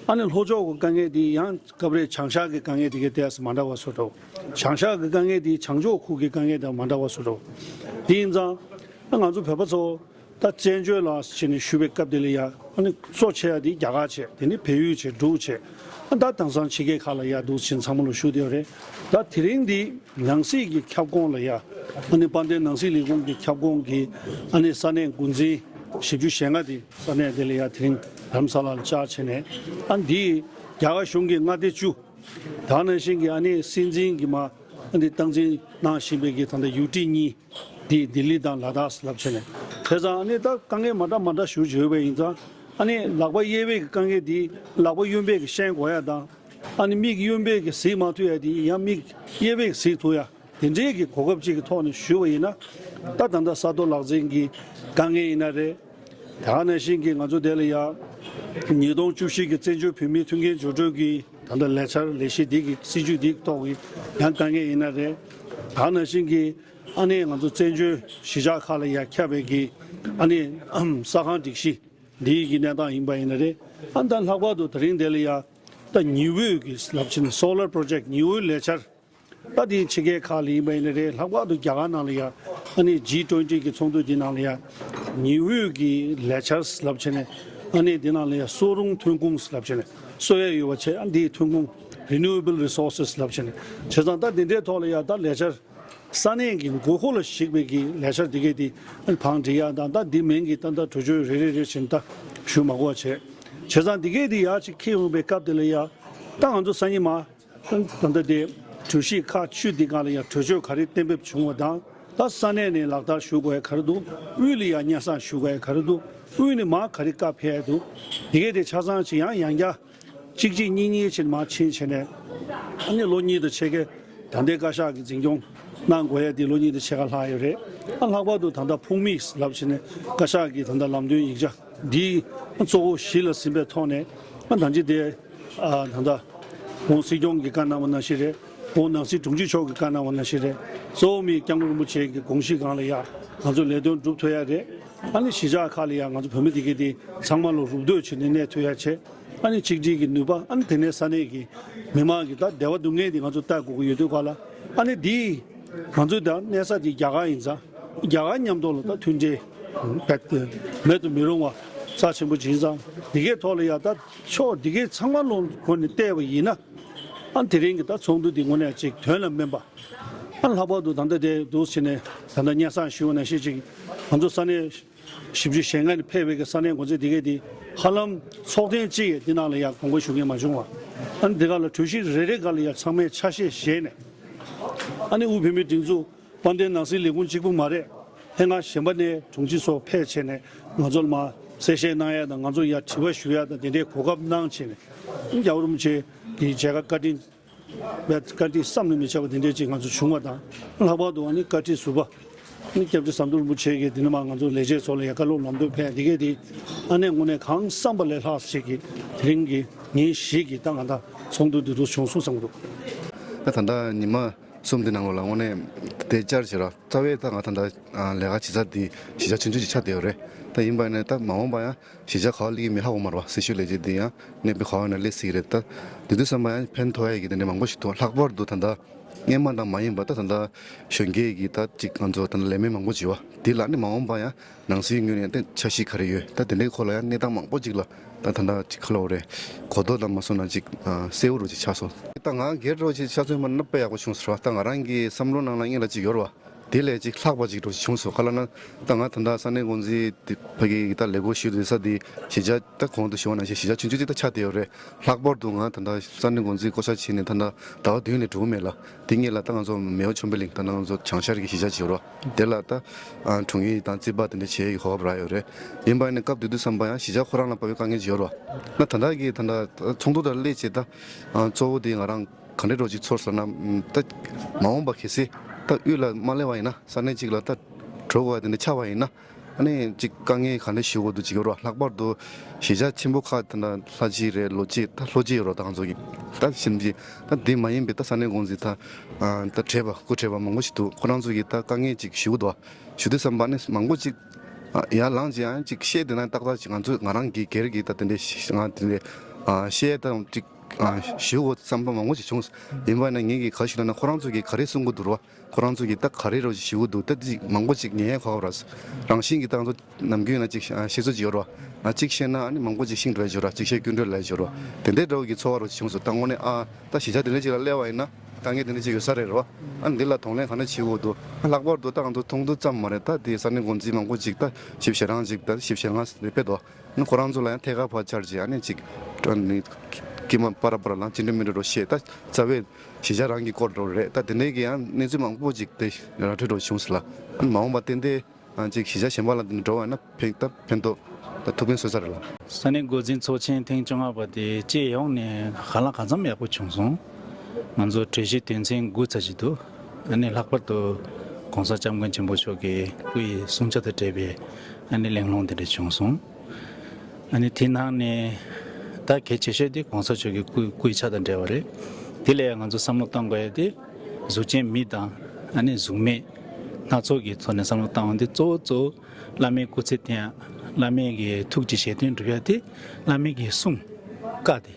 ཨ་ནི་ལྷོ་ཕྱོགས་ཀྱི་དཀའ་ངལ་འདི་ཡང་སྐབས་རེ་བྱང་ཤར་གྱི་དཀའ་ངལ་འདི་གས་ཏོག་ཙམ་མ་འདྲ་བ་བཟོ་འདྲ་བོ། བྱང་ཤར་གྱི་དཀའ་ངལ་འདི་བྱང་ཕྱོགས་ཁུལ་གྱི་དཀའ་ངལ་དང་མ་འདྲ་བ་བཟོ་འདྲ་བོ། དེ་ཡིན་ཙང་ཨ་ང་ཚོ་བོད་པ་ཚོ། ད་བཙན་བྱོལ་ལ་ཕྱིན་ནས་བཞུགས་པའི་སྐབས་དེ་ལ་ཡ་ཨ་ནི་གཙོ་ཆེ་ཡ་དེ་རྒྱ་གར་བྱས། དེ་ནི་བལ་ཡུལ་བྱས། འབྲུག་བྱས། ཨ་ད་དེང་སང་ཕྱི་རྒྱལ་ཁག་ལ་ཡ་འདུག་ཕྱིན་ཚང་མ་ལ་བཞུགས་བསྡད་ཡོད་རེད། ད་དེ་རིང་འདི་ནང་སྲིད་ཀྱི་ཁྱབ་ཁོངས་ལ་ཡ་ཨ་ནི་དཔལ་ལྡན་ནང་སྲིད་ལས་ཁུངས་ཀྱི་ཁྱབ་ཁོངས་ཀྱི་ཨ་ནི་ས་གནས་འགོ་འཛིན་བཞི་བཅུ་ཞེ་ལྔ་དེ་ས་གནས་དེ་ལ་ཡ་དེ་རིང་རྡ་རམ་ས་ལ་ལ་བཅར་བྱས་ནས། ཨ་འདི་རྒྱ་གར་གཞུང་གི་མངའ་སྡེ་བཅུ། ད་ནང་བཞིན་གྱི་ཨ་ནི་སྲིད་འཛིན་གྱི་མ་ཨ་འདི་སྟངས་འཛིན་གནང་བཞིན་པའི་གི་ད་ལྟ་ཡུ་ཊི་གཉིས། འདི་ལྡི་ལི་དང་ལ་དྭགས་ལབ་བྱས་ནས། བྱས་ཙང་ཨ་ནི་ད་དཀའ་ངལ་མ་འདྲ་མ་འདྲ་ཞུ་བྱས་ཡོད་པ་ཡིན་ཙང་། ཨ་ནི་ལག་པ་གཡས་པའི་གི་དཀའ་ངལ་འདི་ལག་པ་གཡོན་པས་གི་ཤེས་དགོས་ཡ་དང་། ཨ་ནི་མིག་གཡོན་པས་གི་གཟིགས་མ་ཐུབ་ཡ་འདི་ཡང་མིག་གཡས་པས་གི་གཟིགས་ཐུབ་ཡ། དེ་འདྲའི་གི་གོ་སྐབས་ཅིག་གི་ཐོག་ནས་ཞུས་པ་ཡིན་ན། ད་ད་ལྟ་ས་རྡོ་ལག་འཛིན་གྱི་དཀའ་ངལ་ཡིན་ན་རེད། ད་ནང་བཞིན་གྱི་ང་ཚོ་དེ་ལ་ཡ་ཉིས་སྟོང་བཅུ་བཞི་གི་བཙན་བྱོལ་བོད་མིའི་མཐུན་རྐྱེན་སྦྱོར་སྤྲོད་ཀྱི་ད་ལྟ་ལས་འཆར་ལས་གཞི་འདི་གི་སྲིད་ཇུས་འདི་གི་ཐོག་གི་ཡང་དཀའ་ངལ་ཡིན་ན་རེད། ད་ནང་བཞིན་གྱི་ཨ་ནི་ང་ཚོ་བཙན་བྱོལ་གཞིས་ཆགས་ཁག་ལ་ཡ་ཁྱབ་པའི་གི་ཨ་ནི་ས་ཁང་སྒྲིག་གཞི་འདི་གི་གནས་སྟངས་ཡིན་པ་ཡིན་ན་རེད། ཨ་ད་ལྷག་པར་དུ་དེ་རིང་འདི་ལ་ཡ་ད་ཉི་འོད་ཀྱི་ལབ་ཕྱིན་སོ་ལར་པོ་རོ་ཇེཀ་ཉི་འོད་ལས་འཆར། ད་དེ་ཕྱི་རྒྱལ་ཁག་ལ་ཡིན་པ་ཡིན་ན་རེད། ལྷག་པར་དུ་རྒྱ་གར་ནང་ལ་ཡ་ཨ་ནི་ཇི་ཊུ་ཝེན་ཊི་གི་ཚོགས་འདུ་འདི་ནང་ལ་ཡ་ཉི་འོད་ཀྱི་ལས་འཆར་ལབ་བྱས་ནས། ཨ་ནི་འདི་ནང་ལ་ཡ་གསོག་རུང་ཐོན་ཁུངས་ལབ་བྱས་ནས་གསོག་ཡ་ཡོད་པ་བྱས། ཨ་འདིའི་ཐོན་ཁུངས་རི་ནིའུ་ཨེ་བལ་རི་སོར་སེས་ལབ་བྱས་ནས། བྱས་ཙང་ད་འདི་འདྲའི་ཐོག་ལ་ཡ་ད་ལས་འཆར་ས་གནས་ཀྱི་དགོས་མཁོ་ལ་གཞིགས་པའི་གི་ལས་འཆར་འདི་གས་དེ་ཨ་ནི་བང་སྒྲིག་ཡ་དང་། ད་འདི་མིན་གྱི་ད་ད་གྲོས་ཆོད་རེ་རེ་རེ་བཞིན་ད་ཞུ་མ་དགོས་པ་བྱས། བྱས་ཙང་འདི་གས་དེ་ཡ་ཅིག་འཁེལ་འོང་པའི་སྐབས་དེ་ལ་ཡ་ད་ང་ཚོ་སང་ཉིན་མ། ད་ལྟ་དེ་གྲོས་གཞི་ཁག་བཅུ་འདི་སྒང་ལ་ཡང་གྲོས་ཆོད་ག་རེ་གཏན་འབེབས་བྱུང་བ་དང་། ད་ས་གནས་ནས་ལག་བསྟར་ཞུ་དགོས་ཡ་ག་རེ་འདུག་དབུས་ལ་ཡང་སྙན་སེང་ཞུ་དགོས་ཡ་ག་རེ་འདུག་དབུས་ནས་མར་ག་རེ་བཀའ་ཕེབས་ཡ་འདུག་དེ་གས་དེ་ཆ་ཚང་ཅིག་ཡང་ཡང་བསྐྱར་གཅིག་གཅིག་གཉིས་གཉིས་ཕྱིར་མར་ཕྱིན་བྱས་ནས། ཨ་ནི་ལོ་གཉིས་དང་ཕྱེད་ཀའི་ད་ལྟའི་བཀའ་ཤག་གི་འཛིན་སྐྱོང་གནང་དགོས་ཡ་དེ་ལོ་གཉིས་དང་ཕྱེད་ཀ་ལྷག་ཡོད་རེད། ཨ་ལྷག་པར་དུ་ད་ལྟ་ཕུགས་དམིགས་ལབ་བྱས་ནས་བཀའ་ཤག་གི་ད་ལྟ་ལམ་སྟོན་ཡིག་ཆ་འདི་གཙོ་བོ་གཞི་ལ་ཟིན་པའི་ཐོག་ནས། ཨ་ད་ཅི་དེ་ཨ་ད་ལྟ་ཁོང་སྲིད་སྐྱོང་གིས་བཀའ་གནང་བ་ནང་བཞིན་རེད། ཁོང་ནང་སྲིད་དྲུང་ཆེ་མཆོག་གིས་བཀའ་གནང་བ་ནང་བཞིན་རེད། གཙོ་བོ་མི་སྐྱབས་མགོན་རིན་པོ་ཆེ་གི་དགོངས་གཞི་སྒང་ལ་ཡ་ང་ཚོ་ལས་དོན་སྒྲུབ་ཐུབ་ཡ་རེད། ཨ་ནི་གཞིས་ཆགས་ཁག་ལ་ཡ་ང་ཚོ་བོད་མི་དེ་གས་དེ་ཚང་མ་ལ་རུབ་སྡོད་བྱས་ནས་གནས་ཐུབ་ཡ་བྱས། ཨ་ནི་ཆིག་སྒྲིལ་གྱི་ནུས་པ། ཨ་ནི་དེ་ནས་ས་གནས་ཀྱི་མི་མང་གི་ད་བདེ་བ་སྡུག་བསྔལ་དེ་ང་ཚོ་བལྟ་དགོས་ཀྱི་ཡོད་དུས་ག་ལ། ཨ་ནི་འདི་ང་ཚོའི་ད་གནས་ས་དེ་རྒྱ་གར་ཡིན་ཙང་། རྒྱ་གར་མཉམ་དུ་ལ་ད་མཐུན་འབྲེལ་རྦད་དེ་མེད་དུ་མི་རུང་བ་རྩ་ཆེན་པོ་ཅིག་ཡིན་ཙང་། འདི་གའི་ཐོག་ལ་ཡ་ད་ཕྱོགས་འདི་གའི་ཚང་མ་ལོ་སྒོ་ནས་བལྟས་པ་ཡིན་ན། ཨ་དེ་རིང་གི་ད་ཚོགས་འདུ་འདི་དངོས་གནས་ཅིག་དོན་ལ་སྨིན་པ། ཨ་ལྷག་པར་དུ་ད་ལྟ་དེ་འདུག་བྱས་ནས་ད་ལྟ་སྙན་སེང་ཞུས་པ་ནང་བཞིན་ཅིག་ང་ཚོ་ས་གནས་བཞི་བཅུ་ཞེ་ལྔ་ནས་ཕེབས་པའི་གི་ས་གནས་འགོ་འཛིན་འདི་གས་འདི་ཧ་ལམ་ཚོགས་ཐེངས་གཅིག་ཡས་འདི་ནང་ལ་ཡ་དགོངས་པ་ཞུ་མཁན་མ་བྱུང་བ། ཨ་ནི་འདི་ག་ལ་གྲོས་གཞི་རེ་རེ་ག་ལ་ཡ་ཚང་མས་ཆ་ཤས་བཞེས་ནས། ཨ་ནི་དབུས་བོད་མིའི་སྒྲིག་འཛུགས་དཔལ་ལྡན་ནང་སྲིད་ལས་ཁུངས་གཅིག་པུ་མ་རེད། ཧེ་མ་གཞན་པ་ནས་དྲུང་ཆེ་ཚོ་ཕེབས་བྱས་ནས་ང་ཚོ་ལ་མར་གསལ་བཤད་གནང་ཡ་དང་། ང་ཚོ་ཡ་དྲི་བ་ཞུ་ཡ་དང་། དེ་འདྲའི་གོ་སྐབས་གནང་བྱས་ནས། རྒྱལ་བ་རིན་པོ་ཆེ་གི་མཇལ་ཁ་བཀའ་དྲིན། བཀའ་དྲིན་བསམ་གྱིས་མི་ཁྱབ་པ་དེ་འདྲས་ཅིག་ང་ཚོ་བྱུང་བ་དང་། ལྷག་པར་དུ་ཨ་ནི་བཀའ་ཁྲི་ཟུར་པ་ཨ་ནི་སྐྱབས་རྗེ་ཟམ་གདོང་རིན་པོ་ཆེ་གིས་འདི་ནས་མར་ང་ཚོ་ལས་བྱེད་ཚོ་ལ་ཡ་བཀའ་སློབ་ལམ་སྟོན་ཕེབས། འདི་གས་དེ་ཨ་ནི་དངོས་གནས་གང་བསམ་པ་ལས་ལྷག་ཅིག་གི་དེ་རིང་གི་ཉིན་བཞི་གི་ད་ང་ད་ཚོགས་འདུ་འདི་འདུག་བྱུང་སོང་བསམ་གྱི་འདུག་ད་ད་ལྟ་ཉི་མ་གསུམ་དེ་ནང་ལོགས་ལ་དངོས་གནས་དེ་བཅར་བྱས་ར། རྩ་བའི་ད་ང་ད་ལྟ་ལས་ཀ་བྱེད་ས་དེ་གཞིས་ཆགས་ཆུང་ཆུང་ཅིག་ཆགས་བསྡད་ཡོད་རེད། ད་ཡིན་པ་ནས་ད་མ་འོངས་པ་ཡང་གཞིས་ཆགས་ག་པར་སླེབས་ཀྱི་མིན་ཧ་གོ་མ་རེད་པ། སྲི་ཞུ་ལས་བྱེད་འདི་ཡང་གནས་སྤོས་ག་པ་ཡིན་ན་སླེབས་སྲིད་ཀྱི་རེད། ད་དེ་དུས་ཙམ་པ་ཡང་ཕན་ཐོགས་ཡ་གི་དེ་འདྲ་མང་པོ་ཞིག་འདུག་ལྷག་པར་དུ་ད་ལྟ་སྔོན་མ་དང་མ་ཡིན་པ་ད་ད་ལྟ་གཞོན་སྐྱེས་ཀྱི་ད་ཅིག་ང་ཚོ་ད་ལྟ་ལས་མེད་མང་པོ་བྱེད་པ་འདི་ལ་ནི་མ་འོངས་པ་ཡང་ནང་སྲིད་ངོས་ནས་ད་འཆར་གཞི་ག་རེ་ཡོད། ད་དེ་འདྲའི་སྐོར་ལ་ཡང་གནས་སྟངས་མང་པོ་ཅིག་ལ་ད་ད་ལྟ་ཅིག་ག་ལབ་དགོས་རེད། གོ་རྟོགས་དང་མ་སོང་ན་ཅིག་གསལ་པོ་རུ་ཅིག་ཆགས་སོང་། ད་ང་སྒེར་རོ་ཅིག་ཆ་མཚོན་པ་ན་དཔེ་ཡག་པོ་བྱུང་སོང་ར། ད་ང་རང་གི་བསམ་བློ་ནང་ལ་སྔོན་ལ་ཅིག་ཡོད་རེད་པ། དེ་ལས་ཅིག་ལྷག་པ་ཅིག་འགྲོ་བྱུང་སོང་། ག་ལ་ན་ད་ང་ད་ལྟ་ས་གནས་འགོ་འཛིན་དེ་ཕ་གི་ད་ལས་ཁུར་ཞུ་བསྡད་ས་དེ་གཞིས་ཆགས་ད་གོང་དུ་ཞུ་བ་ནང་བཞིན་གཞིས་ཆགས་ཆུང་ཆུང་ཅིག་ད་ཆགས་བསྡད་ཡོད་རེད། ལྷག་པར་དུ་ང་ད་ལྟ་ས་གནས་འགོ་འཛིན་བསྐོ་བཞག་བྱས་ནས་ད་ལྟ་ཟླ་བ་བདུན་ལས་འགྲོ་གི་མེད་ལ། དེ་སྔོན་ལ་ད་ང་ཚོ་མེའོ་ཆོས་འཕེལ་གླིང་ད་ལྟ་ང་ཚོ་བྱང་ཤར་གྱི་གཞིས་ཆགས་ཅིག་ཡོད་རེད། དེ་ལ་ད་ཨ་དྲུང་ཡིག་དང་རྩིས་པ་དེ་འདྲ་བྱེད་ཡག་གི་གོ་སྐབས་རག་ཡོད་རེད། ཡིན་པ་ནི་སྐབས་དེ་དུས་ཙམ་པ་ཡང་གཞིས་ཆགས་ཁོ་རང་ལ་བབས་པའི་དཀའ་ངལ་ཅིག་ཡོད་རེད། ན་ད་ལྟ་གི་ད་ལྟ་ཚོགས་འདུ་དང་སླེབས་བྱས་ད་ཨ་གཙོ་བོ་དེ་ང་རང་ག་འདྲ་འདྲ་ཅིག་ཚོར་སོང་ན། ད་མ་འོངས་པ་གལ་སྲིད་ད་དབུས་ལ་མ་སླེབས་པ་ཡིན་ན། ས་གནས་གཅིག་ལ་ད་འགྲོ་དགོས་པ་དེ་འདྲ་ཆགས་པ་ཡིན་ན། ཨ་ནི་ཅིག་དཀའ་ངལ་ག་འདྲ་ཞི་དགོས་འདུག་ཅིག་ཡོད་རེད་བ། ལྷག་པར་དུ་གཞིས་ཆགས་ཆེན་པོ་ཁག་དེ་འདྲ་ལྷ་སྤྱི་རེད། ལོ་སྤྱི་ད་ལྷོ་སྤྱི་ཡོད་རེད། ད་ང་ཚོ་གི་ད་ཞིབ་འཇུག་ད་འདི་མ་ཡིན་པའི་ད་ས་གནས་འགོ་འཛིན་ད་ཨ་ད་བགྲེས་པ་སྐུ་བགྲེས་པ་མང་པོ་ཞིག་འདུག་ཁོ་རང་ཚོ་གི་ད་དཀའ་ངལ་ཅིག་ཞི་དགོས་འདུག་བ། ཞུ་དུས་ཙམ་པ་ནི་མང་པོ་ཅིག་ཨ་ཡར་ལངས་ཅིག་ཨ་ཅིག་བཤད་དེ་ན་ཏག་ཏག་ཅིག་ང་ཚོ་ང་རང་གི་སྒེར་གྱི་ད་དེ་འདྲའི་ང་དེ་འདྲའི་ཨ་བཤད་ད་ཅིག་ཨ་ཞུ་དགོས་བསམ་པ་མང་པོ་ཞིག་བྱུང་། ཡིན་པ་ན་ངེད་ཀྱིས་ག་ཞུ་ན་ན་ཁོ་རང་ཚོ་གིས་ག་རེ་གསུང་གི་འདུག་ར་བ། ཁོ་རང་ཚོ་གིས་ད་ག་རེ་རོ་ཞིག་ཞུ་གི་འདུག་ད་འདི་མང་པོ་ཅིག་ཉན་ཡས་གོ་ར། རང་བཞིན་གྱིས་ད་ང་ཚོ་ནམ་རྒྱུན་ན་ཅིག་ཤེས་ཚོད་ཅིག་ཡོད་ར། ཨ་ཅིག་ཤེས་ན་ཨ་ནི་མང་པོ་ཅིག་ཤེས་འགྲོ་ཡ་ཅིག་ཡོད་ར། ཅིག་ཤེས་སྐྱོན་འགྲོ་ལ་ཡ་ཅིག་ཡོད་ར། དེ་འདྲའི་འདྲ་བོ་གི་ཚོར་བ་རོ་ཅིག་བྱུང་སོང་། ད་དངོས་གནས་ཨ་ད་གཞིས་ཆགས་དེ་འདྲ་ཅིག་ལ་སླེབས་པ་ཡིན་ན་དཀའ་ངལ་དེ་འདྲ་ཅིག་ཡོད་ས་རེད་ར། ཨ་འདི་ལ་གདོང་ལེན་ག་འདྲ་བྱེད་དགོས་འདུག་ཨ་ལྷག་པར་དུ་ད་ང་ཚོ་ཚོགས་འདུ་ཙམ་མ་རེད། ད་དེ་ས་གནས་འགོ་འཛིན་མང་པོ་ཅིག་ད་བཞི་བཅུ་ཞེ་གྲངས་ཅིག་ད་བཞི་བཅུ་ཞེ་ལྔ་རེད་དཔེ་འདུག་ཨ་ཁོ་རང་ཚོ་ལ་ཡང་ཐད་ཀར་ཕར་བཅར་རྗེས་ཨ་ནི་ཅིག་ཨ་ནི་ཀྱི་མ་པ་ར་པ་ར་ལ་ཅི་འདྲ་མི་འདྲ་རོ་བཤད། ད་རྩ་བའི་གཞིས་ཆགས་རང་གི་སྐོར་འགྲོ་རེད། ད་དེ་འདྲའི་གི་ཡང་གནས་ཚུལ་མང་པོ་ཅིག་དེ་ར་འཕྲོད་འགྲོ་བྱུང་སོང་ལ། ཨ་ནི་མ་འོངས་པ་ཏན་ཏན་ཨ་ཅིག་གཞིས་ཆགས་གཞན་པ་ལ་འགྲོ་བ་ན་ཕན་ད་ཕན་ཐོགས་ད་ཐུགས་ཕན་གསོས་ས་རེད་ལ། ས་གནས་འགོ་འཛིན་ཚོགས་ཆེན་ཐེངས་བཅོ་ལྔ་པ་དེ་སྤྱི་ཡོངས་ནས་ཧ་ལམ་གང་འཚམ་ཡག་པོ་བྱུང་སོང་། ང་ཚོ་གྲོས་གཞི་དོན་ཚན་དགུ་ཙམ་ཞིག་འདུག་ཨ་ནི་ལྷག་པར་དུ་༸གོང་ས་༸སྐྱབས་མགོན་ཆེན་པོ་མཆོག་གི་སྐུ་ཡི་གསུང་ཆོས་དང་འབྲེལ་བའི་ཨ་ནི་གླེང་སློང་དེ་འདྲ་བྱུང་སོང་། ཨ་ནི་དེ་ནང་ནས་ད་གལ་ཆེ་ཤོས་དེ་༸གོང་ས་མཆོག་གི་སྐུ་སྐུ་ཡི་ཆ་དང་འབྲེལ་བ་རེད། དེ་ལ་ཡང་ང་ཚོ་བསམ་བློ་གཏོང་དགོས་ཡ་དེ་གཟུགས་ཅན་མི་དང་ཨ་ནི་གཟུགས་མེད་སྣ་ཚོགས་ཀྱི་ཐོག་ནས་བསམ་བློ་བཏང་བ་དེ་གཙོ་བོ་གཙོ་བོ་བླ་མའི་སྐུ་ཚེ་བརྟན་ཡ། བླ་མའི་གི་ཐུགས་ཀྱི་བཞེད་དོན་འགྲུབ་ཡ་དེ་བླ་མའི་གི་གསུང་བཀའ་དེ་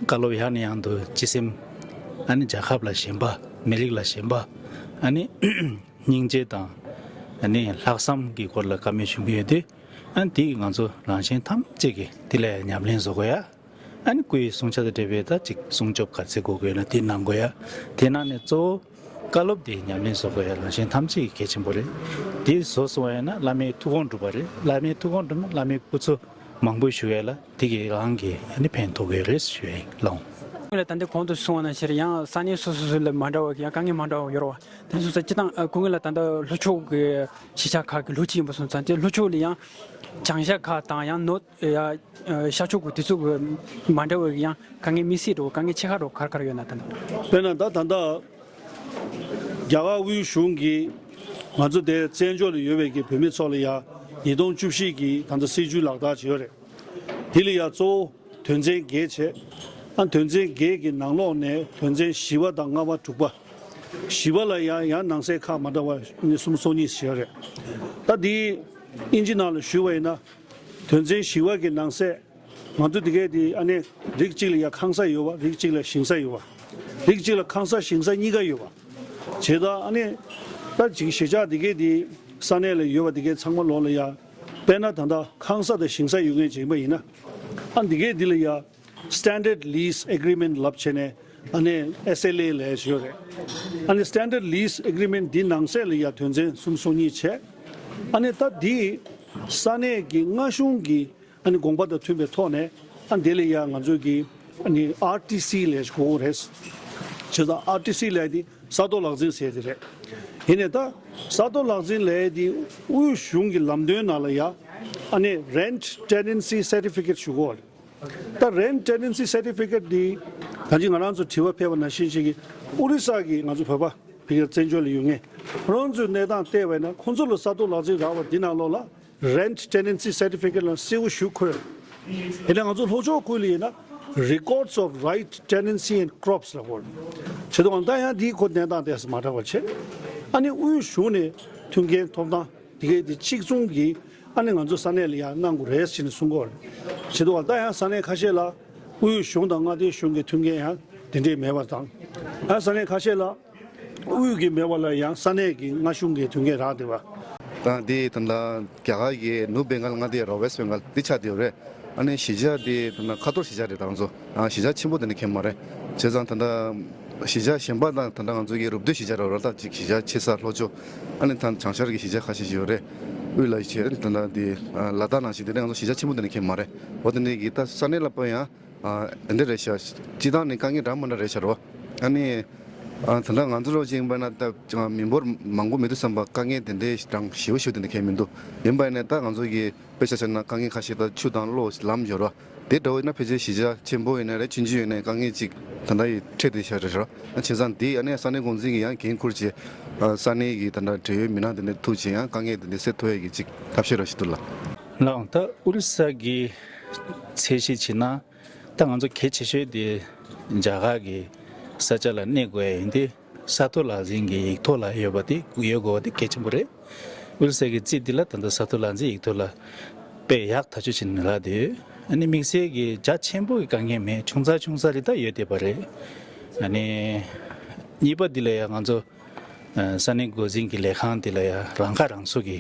བཀའ་སློབ་ཡང་ནས་ཡང་དུ་སྤྱི་སེམས་ཨ་ནི་རྒྱལ་ཁབ་ལ་ཞེན་པ། མི་རིགས་ལ་ཞེན་པ། ཨ་ནི་སྙིང་རྗེ་དང་ཨ་ནི་ལྷག་བསམ་གྱི་སྐོར་ལ་བཀའ་མོལ་ཞུ་གི་ཡོད་དུས། ཨ་ནི་དེ་གིས་ང་ཚོ་རང་གཞན་ཐམས་ཅད་ཀྱིས་དེ་ལ་ཉམས་ལེན་བཟོ་དགོས་ཡ། ཨ་ནི་སྐུའི་གསུང་ཆོས་དང་འབྲེལ་བའི་ད་ཅིག་སྲུང་སྐྱོབ་ག་ཚད་དགོས་དགོས་ན་དེ་གནང་དགོས་ཡ། དེ་ནང་ནས་གཙོ་བོ་བཀའ་སློབ་དེ་ཉམས་ལེན་བཟོ་དགོས་ཡ་རང་གཞན་ཐམས་ཅད་ཀྱི་གལ་ཆེན་པོ་རེད། དེ་བཟོ་སོང་བ་ཡིན་ན་བླ་མའི་ཐུགས་དགོངས་འགྲུབ་པ་རེད། བླ་མའི་ཐུགས་དགོངས་འགྲུབ་ན་བླ་མའི་སྐུ་ཚེ་མང་པོ་བཞུགས་ཡ་ལ་དེ་གིས་རང་གི་ཨ་ནི་ཕན་ཐོགས་ཀྱི་རེད་ཞུ་ཡ་ཡིན་ལགས། ད་ལྟ་གོང་དུ་གསུངས་པ་ནང་བཞིན་ཡང་ས་གནས་སོ་སོ་སོ་ལ་མ་འདྲ་བ་ཡང་དཀའ་ངལ་མ་འདྲ་བ་ཡོད་རེད་བ། དེ་སོང་ཙང་སྤྱིར་བཏང་ཨ་སྐུ་ངོ་ལ་ད་ལྟ་ལྷོ་ཕྱོགས་ཀྱི་གཞིས་ཆགས་ཁག་གི་ལྷོ་སྤྱི་ཡིན་པ་སོང་ཙང་དེ་ལྷོ་ཕྱོགས་ལ་ཡང་བྱང་ཤར་ཁག་དང་ཡང་ནོར་ཡ་ཤར་ཕྱོགས་ཀྱི་དེ་ཚོ་གི་མ་འདྲ་བའི་ཡང་དཀའ་ངལ་དམིགས་བསལ་འདྲ་བོ་དཀའ་ངལ་ཆེ་ཁག་འདྲ་བོ་ག་རེ་ག་རེ་ཡོད་ན་ད་ལྟ། དཔེར་ན་ད་ད་ལྟ་རྒྱ་གར་དབུས་གཞུང་གིས་ང་ཚོ་དེ་བཙན་བྱོལ་ལ་ཡོད་པའི་གི་བོད་མི་ཚོ་ལ་ཡ་ཉིས་སྟོང་བཅུ་བཞི་གི་ད་ལྟ་སྲིད་ཇུས་ལག་བསྟར་བྱས་ཡོད་རེད། དེ་ལ་ཡ་གཙོ་བོ་དོན་ཚན་བརྒྱད་བྱས། ཨ་དོན་ཚན་བརྒྱད་ཀྱི་ནང་ལོགས་ནས་དོན་ཚན་བཞི་པ་དང་ལྔ་པ་དྲུག་པ། བཞི་པ་ལ་ཡང་ཡང་ནང་གསེས་ཁག་མ་འདྲ་བ་ནི་གསུམ་སོ་གཉིས་བྱས་རེད། ད་འདི་ཨིན་ཇི་ནང་ལ་ཞུས་པ་ཡིན་ན་དོན་ཚན་བཞི་པ་གི་ནང་གསེས་ང་ཚོ་འདི་གའི་འདི་ཨ་ནི་རིགས་གཅིག་ལ་ཡང་ཁང་ས་ཡོད་པ། རིགས་གཅིག་ལ་ཞིང་ས་ཡོད་པ། རིགས་གཅིག་ལ་ཁང་ས་ཞིང་ས་གཉིས་ཀ་ཡོད་པ། བྱས་ཙང་ཨ་ནི་ད་ཅིག་གཞིས་ཆགས་འདི་གའི་འདི་ས་གནས་ལ་ཡོད་པ་འདི་གའི་ཚང་མ་ལོག་ལ་ཡ། དཔེར་ན་ད་ལྟ་ཁང་ས་དང་ཞིང་ས་ཡོད་མཁན་ཅིག་ཡིན་པ་ཡིན་ན། ཨ་འདི་གའི་འདི་ལ་ཡ་Standard Lease Agreement ལབ་བྱས་ནས་ཨ་ནི་S L A ལབ་ཡོད་རེད། ཨ་ནི་Standard Lease Agreement འདི་ནང་གསེས་ལ་ཡ་དོན་ཚན་གསུམ་སོ་གཉིས་བྱས། ཨ་ནི་ད་འདི་ས་གནས་ཀྱི་མངའ་གཞུང་གི་ཨ་ནི་དགོངས་པ་དང་མཐུན་པའི་ཐོག་ནས་ཨ་འདི་ལ་ཡ་ང་ཚོ་གི་ཨ་ནི་R T C ལབ་དགོས་རེད། བྱས་ཙང་R T C ལབ་དེ་ས་ཐོག་ལག་འཛིན་ཟེར་དེ་རེད། ཡིན་ནའི་ད་ས་ཐོག་ལག་འཛིན་ལབ་དེ་དབུས་གཞུང་གི་ལམ་སྟོན་ནང་ལ་ཡ་ཨ་ནི་Rent Tenancy Certificate ཞུ་དགོས་རེད། ད་Rent Tenancy Certificate འདི་ད་ཅི་ང་རང་ཚོ་དྲི་བ་ཕེབས་པ་ནང་བཞིན་ཞིག་གིས་ཨོ་རི་ས་གི་ང་ཚོ་བོད་པ་ཕ་གིར་བཙན་བྱོལ་ལ་ཡོད་མཁན་ཁོ་རང་ཚོའི་གནས་སྟངས་བལྟས་པ་ཡིན་ན་ཁོང་ཚོ་ལ་ས་ཐོག་ལག་འཛིན་རག་པ་འདི་ནང་ལོགས་ལ་Rent Tenancy Certificate ལ་གསལ་པོ་ཞིག་འཁོད། དེ་ནས་ང་ཚོ་ལྷོ་ཕྱོགས་ཁུལ་ལ་ཡིན་ན་Records of Right Tenancy and Crops ལ་འཁོད། བྱས་ཙང་ད་ཡང་འདིའི་ཁོ་གནས་སྟངས་དེ་མ་འདྲ་བ་བྱས། ཨ་ནི་དབུས་གཞུང་ནས་མཐུན་རྐྱེན་ཐོབ་ཐང་དེ་གའི་དེ་གཅིག་མཚུངས་ཀྱིས་ཨ་ནི་ང་ཚོ་ས་གནས་ལ་ཡང་གནང་དགོས་རེད་ཟེར་ནས་གསུང་གི་ཡོད་རེད། བྱས་ཙང་ད་ཡང་ས་གནས་ཁ་ཤས་ལ་དབུས་གཞུང་དང་མངའ་སྡེ་གཞུང་གི་མཐུན་རྐྱེན་ཡང་དེ་འདྲས་མེད་པ་དང་། ཡང་ས་གནས་ཁ་ཤས་ལ་དབུས་ཀྱི་མེད་པ་ལ་ཡང་ས་གནས་ཀྱི་མངའ་གཞུང་གི་མཐུན་རྐྱེན་རག་བསྡད་པ། ད་འདི་ད་ལྟ་རྒྱ་གར་གྱི་ནུབ་བེང་གལ་མངའ་སྡེ་ར་West Bengal འདི་ཆགས་བསྡད་ཡོད་རེད། ཨ་ནི་གཞིས་ཆགས་འདི་ད་ལྟ་ཁ་ཐོར་གཞིས་ཆགས་རེད། ད་ང་ཚོ་ཨ་གཞིས་ཆགས་ཆེན་པོ་དེ་འདྲ་གང་ཡང་མ་རེད། བྱས་ཙང་ད་ལྟ་ གཞིས་ཆགས་གཞན་པ་དང་ད་ལྟ་ང་ཚོ་གི་རུབ་སྟོད་གཞིས་ཆགས་རོ་ར་ད་ཅིག་གཞིས་ཆགས་ཆེ་ས་ལྷོ་ཕྱོགས། ཨ་ནི་ད་བྱང་ཤར་གྱི་གཞིས་ཆགས་ཁ་ཤས་ཤིག་ཡོད་རེད། དབུས་ལ་ཆེ་ད་ལྟ་དེ་ལ་དྭགས་ནང་བཞིན་དེ་འདྲ་ང་ཚོ་གཞིས་ཆགས་ཆེན་པོ་དེ་འདྲ་ཁེལ་མ་རེད། འོ་དེ་འདྲའི་གི་ད་ས་གནས་ལ་ཕན་ཡང་དེ་འདྲ་རེད་ཤག་སྤྱི་བཏང་ནས་དཀའ་ངལ་འདྲ་མི་འདྲ་རེད་ཤག་རོ། ཨ་ནི་ད་ལྟ་ང་ཚོ་རོ་ཅིག་ཡིན་པ་ན་ད་མི་འབོར་མང་པོ་མེད་དུས་ཙམ་པ་དཀའ་ངལ་དེ་འདྲའི་རང་ཞེ་པོ་ཞེ་པོ་དེ་འདྲ་ཁེལ་མི་འདུག་ཡིན་པ་ཡིན་ན་ད་ང་ཚོ་གི་དཔེ་ཆ་བཞག་ན་དཀའ་ངལ་ཁ་ཤས་ད་ཆུ་དང་གློག་ལམ་ཡོད་རེད་བ། དེ་འདྲ་བོ་ཡིན་ན་ཕལ་ཆེར་གཞིས་ཆགས་ཆེན་པོ་ཡིན་ན་རེད་ཆུང་ཆུང་ཡིན་ན་དཀའ་ངལ་ཅིག་ད་ལྟ་ཡི་འཕྲད་དེ་ཤར་རེད་རོ། བྱས་ཙང་དེ་ཨ་ནི་ས་གནས་འགོ་འཛིན་གྱི་ཡང་འགན་འཁུར་བྱས། ས་གནས་ཀྱི་ད་ལྟ་འབྲེལ་ཡོད་མི་སྣ་དེ་འདྲ་ཐུག་བྱས་ཡང་དཀའ་ངལ་དེ་འདྲ་སེལ་ཐུབ་ཡ་གི་ཅིག་ཐབས་ཤེས་རོ་ཞིག་འདུག་ལ། ལགས་འོང་། ད་ཨོ་རི་ས་གི་ཚད་གཞི་བྱས་ན། ད་ང་ཚོ་གལ་ཆེ་ཤོས་དེ་རྒྱ་གར་གྱི་ས་ཆ་ལ་གནས་དགོས་ཡ་ཡིན་ཏེ། ས་ཐོ་ལག་འཛིན་གྱི་ཡིག་ཐོག་ལ་ཡོད་པ་དེ་ཡོད་དགོས་པ་དེ་གལ་ཆེན་པོ་རེད། ཨོ་རི་ས་གི་རྩིས་འདི་ལ་ད་ལྟ་ས་ཐོ་ལག་འཛིན་ཡིག་ཐོག་ལ་དཔེ་ཡག་ཐག་ཆོད་བྱས་ནས་ལབ་བསྡད་ཡོད། ཨ་ནི་དམིགས་བསལ་གྱི་རྒྱ་ཆེན་པོ་གི་དཀའ་ངལ་མེད། ཆུང་ཙག་ཆུང་ཙག་རེ་ད་ཡོད་བསྡད་པ་རེད། ཨ་ནི་གཉིས་པ་འདི་ལ་ཡང་ང་ཚོ་ས་གནས་འགོ་འཛིན་གྱི་ལས་ཁང་འདི་ལ་ཡང་རང་ཁ་རང་གསོ་གི་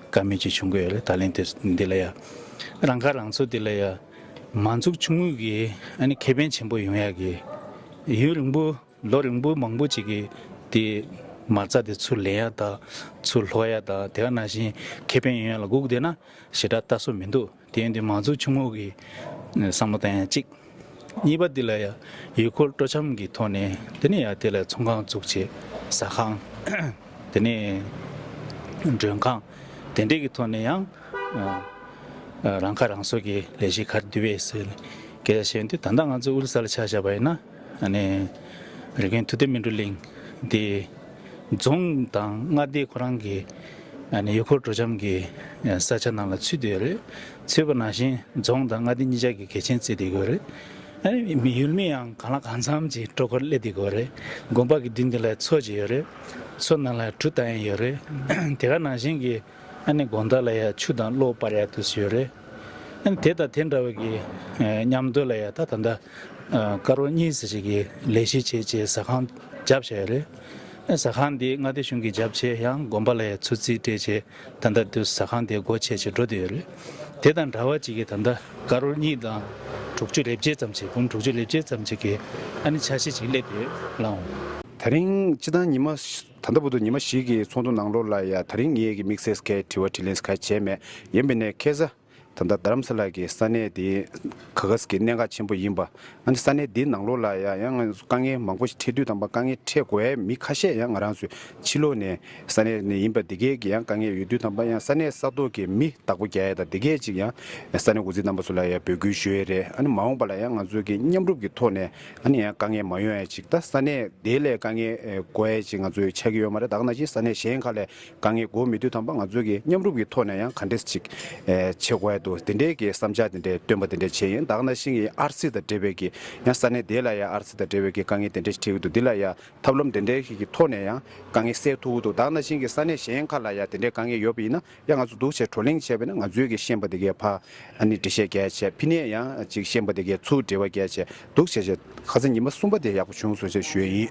དཀའ་མོལ་ཅིག་བྱུང་གི་ཡོད་རེད། ད་ལན་དེ་འདི་ལ་ཡང་རང་ཁ་རང་གསོ་འདི་ལ་ཡང་མ་འཛུགས་ཆུང་ངུ་གི་ཨ་ནི་ཁེ་ཕན་ཆེན་པོ་ཡོང་ཡ་གི་ཡུན་རིང་པོ་ལོ་རིང་པོ་མང་པོ་ཅིག་གི་དེ་མ་རྩ་དེ་ཚུར་ལེན་ཡ་དང་ཚུར་ལྷོ་ཡ་དང་དེ་ག་ནང་བཞིན་ཁེ་ཕན་ཡོང་ཡ་ལ་སྒུག་བསྡད་ན་ཞེ་དྲག་ལྟ་བཟོ་མི་འདུག་དེ་ཡིན་དུས་མ་འཛུགས་ཆུང་ངུ་གི་བསམ་བློ་བཏང་ཡ་གཅིག་གཉིས་པ་འདི་ལ་ཡ་ཡུལ་སྐོར་སྤྲོ་འཆམ་གྱི་ཐོག་ནས་དེ་ནས་ཡ་དེ་ལ་ཚོང་ཁང་བཙུགས་བྱས་ཟ་ཁང་དེ་ནས་མགྲོན་ཁང་དེ་འདྲས་ཀྱི་ཐོག་ནས་ཡང་རང་ཁ་རང་གསོ་གི་ལས་གཞི་ག་རེ་འདུག་པས་ཟེར་སྐད་ཆ་བཤད་དུས། ད་ལྟ་ང་ཚོ་ཨོ་རི་ས་ལ་ཆ་བཞག་པ་ཡིན་ན་ཨ་ནི་རི་ཀོན་ཐུབ་བསྟན་སྨིན་གྲོལ་གླིང་འདི་རྫོང་དང་མངའ་སྡེ་ཁོ་རང་གི་ཨ་ནི་ཡུལ་སྐོར་སྤྲོ་འཆམ་གྱི་ས་ཆ་ནང་ལ་ཚུད་བསྡད་ཡོད་རེད། ཚུད་པ་ནང་བཞིན་རྫོང་དང་མངའ་སྡེ་གཉིས་ཆ་གི་གལ་ཆེན་བརྩིས་བསྡད་ཡོད་རེད། ཨ་ནི་མི་ཡུལ་མི་ཡང་གང་ལ་གང་འཚམ་གྱིས་སྤྲོ་འཁོར་སླེབས་བསྡད་ཡོད་རེད། དགོན་པ་གི་མདུན་དེ་ལ་མཚོ་ཅིག་ཡོད་རེད། མཚོ་ནང་ལ་གྲུ་བཏང་ཡ་ཡོད་རེད། དེ་ག་ནང་བཞིན་གྱི་ཨ་ནི་དགོང་དག་ལ་ཡ་ཆུ་དང་གློག་སྤར་ཡ་དུས་སུ་ཡོད་རེད། ཨ་ནི་དེ་དང་དེ་འདྲ་བའི་གི་མཉམ་དུ་ལ་ཡ་ད་ད་ལྟ་ཀ་རོར་གཉིས་ཙམ་ཞིག་གི་ལས་གཞི་བྱས་བྱས་ཟ་ཁང་བརྒྱབ་བཞག་ཡོད་རེད། ཟ་ཁང་འདི་མངའ་སྡེ་གཞུང་གིས་བརྒྱབ་བྱས་ཡང་དགོན་པ་ལ་ཡ་ཚུར་རྩིས་སྤྲད་བྱས་ད་ལྟ་དུ་ཟ་ཁང་དེ་སྒོ་ཕྱེ་བྱས་འགྲོ་བསྡད་ཡོད་རེད། དེ་དང་འདྲ་བ་ཅིག་གི་ད་ལྟ་ཀ་རོར་གཉིས་དང་དྲུག་ཅུ་རེ་བརྒྱད་ཙམ་ཅིག་འབུམ་དྲུག་ཅུ་རེ་བརྒྱད་ཙམ་ཅིག་གི་ཨ་ནི་འཆར་གཞི་ཅིག་སླེབས་ཡོད་ལགས་འོང་། དེ་རིང་སྤྱི་བཏང་ཉི་མ་ད་ལྟ་བར་དུ་ཉི་མ་བཞི་གི་ཚོགས་འདུ་ནང་ལོགས་ལ་ཡ་དེ་རིང་ངེད་ཀྱི་དམིགས་བསལ་གྱི་དྲི་བ་དྲིས་ལན་ག་བྱས་མེད། ཡིན་པས་ནས་ཁ་སང་ད་ལྟ་རྡ་རམ་ས་ལ་གི་ས་གནས་དེ་ག་ག་ས་གི་གནད་འགག་ཆེན་པོ་ཡིན་པ། ཨ་ནི་ས་གནས་འདི་ནང་ལོགས་ལ་ཡ་ཡང་དཀའ་ངལ་མང་པོ་ཞིག་འཕྲད་དུས་དང་པ་དཀའ་ངལ་འཕྲད་དགོས་མི་ཁ་ཤས་ཡང་ང་རང་ཚོའི་ཕྱི་ལོགས་ནས་ས་གནས་ནས་ཡིན་པ་འདི་གས་ཀྱི་ཡང་དཀའ་ངལ་ཡོད་དུས་དང་པ་ཡང་ས་གནས་ས་ཐོག་གི་མི་བདག་པོ་རྒྱག་ཡ་དང་འདི་གས་ཅིག་ཡང་ས་གནས་འགོ་འཛིན་རྣམ་པ་ཚོ་ལ་ཡང་འབོད་སྐུལ་ཞུ་ཡས་རེད། ཨ་ནི་མ་འོངས་པ་ལ་ཡང་ང་ཚོའི་གི་མཉམ་རུབ་ཀྱི་ཐོག་ནས་ཨ་ནི་ཡང་དཀའ་ངལ་མ་ཡོང་ཡ་ཅིག་ད་ས་གནས་དེ་ལས་དཀའ་ངལ་དགོས་ཡ་ཅིག་ང་ཚོའི་ཆགས་ཀྱི་ཡོད་མ་རེད། ད་ག་ནང་བཞིན་ས་གནས་གཞན་ཁག་ལས་དཀའ་ངལ་དགོས་མེད་དུས་དང་པ་ང་ཚོ་གི་མཉམ་རུབ་ཀྱི་ཐོག་ནས་ཡང་ག་འདྲས་ཅིག་ཨེ་བྱེད་དགོས་ཡ་འདུག་དེ་འདྲའི་གི་བསམ་འཆར་དེ་འདྲའི་བཏོན་པ་དེ་འདྲའི་བྱས་ཡིན། ད་ག་ནང་བཞིན་གྱི་ཨར་སི་དང་འབྲེལ་བའི་གི་ཡང་ས་གནས་དེ་ལ་ཡང་ཨར་སི་དང་འབྲེལ་བའི་གི་དཀའ་ངལ་དེ་འདྲའི་ཞིག་འཕྲད་ཀྱི་འདུག་འདི་ལ་ཡང་ཐབས་ལམ་དེ་འདྲའི་ཞིག་གི་ཐོག་ནས་ཡང་དཀའ་ངལ་སེལ་ཐུབ་ཀྱི་འདུག་ད་ག་ནང་བཞིན་གྱི་ས་གནས་གཞན་ཁག་ལ་ཡང་དེ་འདྲའི་དཀའ་ངལ་ཡོད་པ་ཡིན་ན་ཡང་ང་ཚོ་འདུག་བྱས་བགྲོ་གླེང་བྱས་པ་ཡིན་ན་ང་ཚོའི་གི་ཤེས་པ་དེ་གའི་ཕ་ཨ་ནི་འགྲེལ་བཤད་རྒྱག་བྱས་ཕི་ནས་ཡང་ཅིག་ཤེས་པ་དེ་གའི་ཚུར་འབྲེལ་བ་རྒྱག་བྱས་འདུག་བྱས་བྱས་ཁ་སང་ཉི་མ་གསུམ་པ་དེ་ཡག་པོ་བྱུང་སོང་ཞེས་ཞུ་ཡས་ཡིན།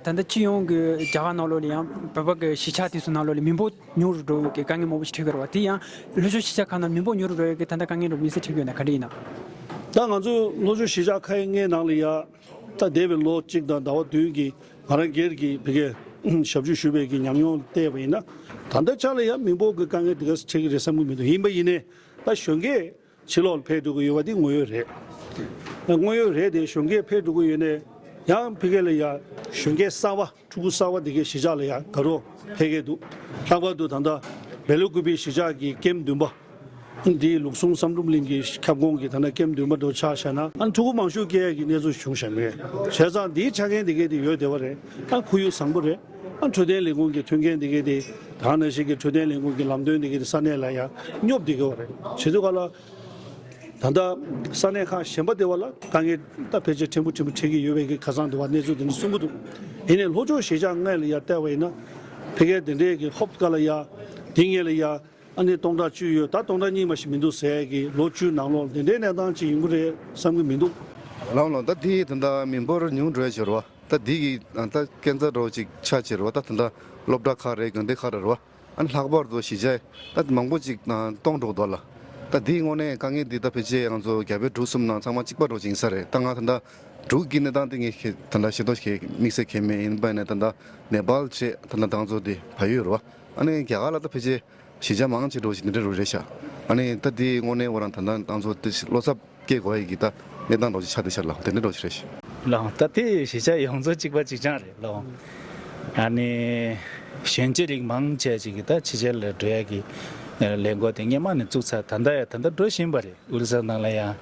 ད་ལྟ་སྤྱི་ཡོངས་ཀྱི་རྒྱ་གར་ནང་ལོགས་ལ་ཡང་བོད་པ་གི་གཞིས་ཆགས་དེ་ཚོ་ནང་ལོགས་ལ་མི་འབོར་ཉུང་རུ་འགྲོ་ཡོད་ཀྱི་དཀའ་ངལ་མང་པོ་ཞིག་འཕྲད་ཀྱི་རེད་བ། དེ་ཡང་ལྷོ་ཕྱོགས་གཞིས་ཆགས་ཁག་ནང་མི་འབོར་ཉུང་རུ་འགྲོ་ཡོད་ཀྱི་ད་ལྟ་དཀའ་ངལ་འདྲ་མི་སེར་འཕྲད་ཀྱི་ཡོད་ན་ག་འདྲ་ཡིན་ན། ད་ང་ཚོ་ལྷོ་ཕྱོགས་གཞིས་ཆགས་ཁག་ལྔའི་ནང་ལ་ཡ་ད་འདས་པའི་ལོ་གཅིག་དང་ཟླ་བ་བདུན་གྱི་ང་རང་སྒེར་གྱི་བི་ཀའི་ཞབས་ཞུ་ཞུས་པའི་གི་ཉམས་མྱོང་བལྟས་པ་ཡིན་ན། ད་ལྟ་ཆ་ལ་ཡ་མི་འབོར་གྱི་དཀའ་ངལ་དེ་ག་ཚོད་འཕྲད་ཀྱི་རེད་བསམ་གྱི་མི་འདུག་ཡིན་པ་ཡིན་ནའི་ད་གཞོན་སྐྱེས་ཕྱི་ལོགས་ལ་ཕེབས་འགྲོ་གི་ཡོད་པ་དེ་དངོས་ཡོད་རེད། དངོས་ཡོད་རེད་དེ་གཞོན་སྐྱེས་ཕེབས་འགྲོ་གི་ཡོད་ནའི་ཡང་ཕ་གི་ལ་ཡ་གཞོན་སྐྱེས་གསར་པ་ཕྲུ་གུ་གསར་པ་དེ་གའི་གཞིས་ཆགས་ལ་ཡ་དགའ་རབ་ཕེབས་ཀྱི་འདུག་ལྷག་པར་དུ་ད་ལྟ་བལ་ཡུལ་ཀུ་པའི་གཞིས་ཆགས་ཀྱི་ཀེམ་བདུན་པ་འདི་ལུགས་ཟུང་བསམ་གྲུབ་གླིང་གི་ཁྱབ་ཁོངས་ཀྱི་ད་ལྟ་ཀེམ་བདུན་པ་འདྲ་ཆ་བཞག་ན་ཨ་ཕྲུ་གུ་མང་ཤོས་སྐྱེ་ཡ་གི་གནས་ཚུལ་བྱུང་བཞག་མེད། བྱས་ཙང་འདིའི་ཆ་རྐྱེན་དེ་གའི་དེ་ཡོད་བསྡད་པ་རེད། ཨ་ཁོར་ཡུག་བཟང་པོ་རེད། ཨ་འཕྲོད་བསྟེན་ལས་ཁུངས་ཀྱི་མཐུན་རྐྱེན་དེ་གའི་དེ་ད་ག་ནང་བཞིན་གྱི་འཕྲོད་བསྟེན་ལས་ཁུངས་ཀྱི་ལམ་སྟོན་དེ་གའི་དེ་ས་གནས་ལ་ཡ་སྙོབ་བསྡད་ཀྱི་ཡོད་རེད། བྱས་ཙང་ག་ལ། ད་ལྟ་ས་གནས་ཁག་གཞན་པ་དེ་བ་ལ་དཀའ་ངལ་ད་ཕལ་ཆེར་ཕྲན་བུ་ཕྲན་བུ་འཕྲད་ཀྱི་ཡོད་པའི་གི་ཁ་སང་དུ་བ་གནས་ཚུལ་དེ་འདྲ་གསུང་གི་འདུག་ཡིན་ནའི་ལྷོ་ཕྱོགས་གཞིས་ཆགས་ལྔ་ལ་ཡ་བལྟས་པ་ཡིན་ན་ཕ་གིའི་དེ་འདྲའི་གི་ཧོབ་ཀ་ལ་ཡ་དེ་ངེད་ལ་ཡ་ཨ་ནི་སྟོང་ཕྲག་བཅུ་ཡོད་ད་སྟོང་ཕྲག་གཉིས་མ་ཞིག་མི་འདུག་ཟེར་གི་ལོ་བཅུའི་ནང་ལོགས་དེ་འདྲའི་གནས་སྟངས་ཅིག་ཡོང་གི་རེད་བསམ་གི་མི་འདུག་ལགས་ལགས། ད་དེ་ད་ལྟ་མི་འབོར་ཉུང་འགྲོ་ཡ་ཆེ་རུ་བ་ད་དེ་གི་ད་སྐས་འཛེག་འདྲ་བོ་ཅིག་ཆགས་ཆེ་རུ་བ་ད་ད་ལྟ་སློབ་གྲྭ་ཁག་རེད་དགོན་སྡེ་ཁག་རེད་རུ་བ། ཨ་ནི་ལྷག་པར་དུ་གཞིས་ཆགས་ད་མང་པོ་ཅིག་ནང་སྟོངས་འགྲོ་གི་འདུག་ལ། ད་འདིའི་དངོས་གནས་དཀའ་ངལ་འདི་ད་ཕལ་ཆེར་ང་ཚོ་རྒྱ་བལ་འབྲུག་གསུམ་ནང་ཚང་མ་གཅིག་པ་འདྲ་ཅིག་ཡིན་ས་རེད། ད་ང་ད་ལྟ་འབྲུག་གི་གནས་སྟངས་དེ་ངས་ད་ལྟ་ཤེས་རྟོགས་བྱེད་དམིགས་བསལ་གང་ཡང་མེད། ཡིན་པ་ཡིན་ན་ད་ལྟ་ནེ་པཱལ་བྱས་ད་ལྟ་ད་ང་ཚོ་དེ་བལ་ཡུལ་རེད་བ། ཨ་ནི་རྒྱ་གར་ལ་ད་ཕལ་ཆེར་གཞིས་ཆགས་མང་ཆེ་འདྲ་ཅིག་འདི་འདྲ་རུ་རེད་ཤག་ཨ་ནི་ད་འདིའི་དངོས་གནས་ཁོ་རང་ད་ལྟ་ང་ཚོ་དེ་བློ་འཚབ་སྐྱེ་དགོས་ཡ་གི་ད་གནས་སྟངས་འདྲ་ཅིག་ཆགས་བསྡད་ཤག་ལ། དེ་འདྲ་འདྲ་ཅིག་རེད་ཤག་ལགས། ད་དེ་གཞིས་ཆགས་ཡོངས་རྫོགས་གཅིག་པ་གཅིག་རྐྱང་རེད་ལགས། ཨ་ནི་གཞོན་སྐྱེས་རིགས་མང་ཆེ་ཅིག་གིས་ད་ཕྱི་རྒྱལ་ལ་འགྲོ་ཡ་གི་ལས་འགུལ་དེ་སྔོན་མ་ནས་བཙུགས་ཚར། ད་ལྟ་ཡང་ད་ལྟ་འགྲོ་བཞིན་པ་རེད། ཨོ་རི་ས་ནང་ལ་ཡང་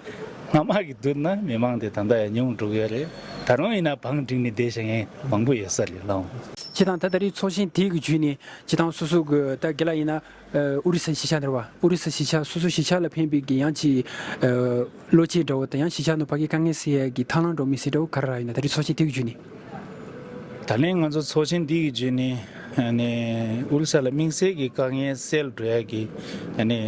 སྔ་མ་གི་བསྡུར་ན་མི་མང་དེ་ད་ལྟ་ཡང་ཉུང་འགྲོ་གི་ཡོད་རེད། ད་རུང་ཡིན་ན་བང་བསྒྲིགས་ནས་བསྡད་བཞག་མཁན་མང་པོ་ཡོད་ས་རེད་ལགས། སྤྱིར་བཏང་ད་ད་རེས་ཚོགས་ཆེན་དེ་གི་བརྒྱུད་ནས་སྤྱིར་བཏང་སོ་སོ་གི་ད་རྒན་ལགས་ཡིན་ན། ཨུ་རི་ས་གཞིས་ཆགས་འདྲ་བ། ཨུ་རི་ས་གཞིས་ཆགས་སོ་སོ་གཞིས་ཆགས་ལ་ཕན་པའི་གི་ཡང་ཅིག་བློ་སྐྱེད་འདྲ་བོ་དང་ཡང་གཞིས་ཆགས་ནང་ཕ་གི་དཀའ་ངལ་སེལ་ཡས་ཀྱི་ཐབས་ལམ་འདྲ་བོ་དམིགས་བསལ་འདྲ་བོ་ག་རེ་རག་ཡོད་ན། ད་རེས་ཚོགས་ཆེན་དེ་གི་བརྒྱུད་ནས། ད་ལན་ང་ཚོ་ཚོགས་ཆེན་འདི་གི་བརྒྱུད་ནས་ཨ་ནི་ཨུ་རི་ས་ལ་དམིགས་བསལ་གྱི་དཀའ་ངལ་སེལ་འགྲོ་ཡས་ཀྱི་ཨ་ནི་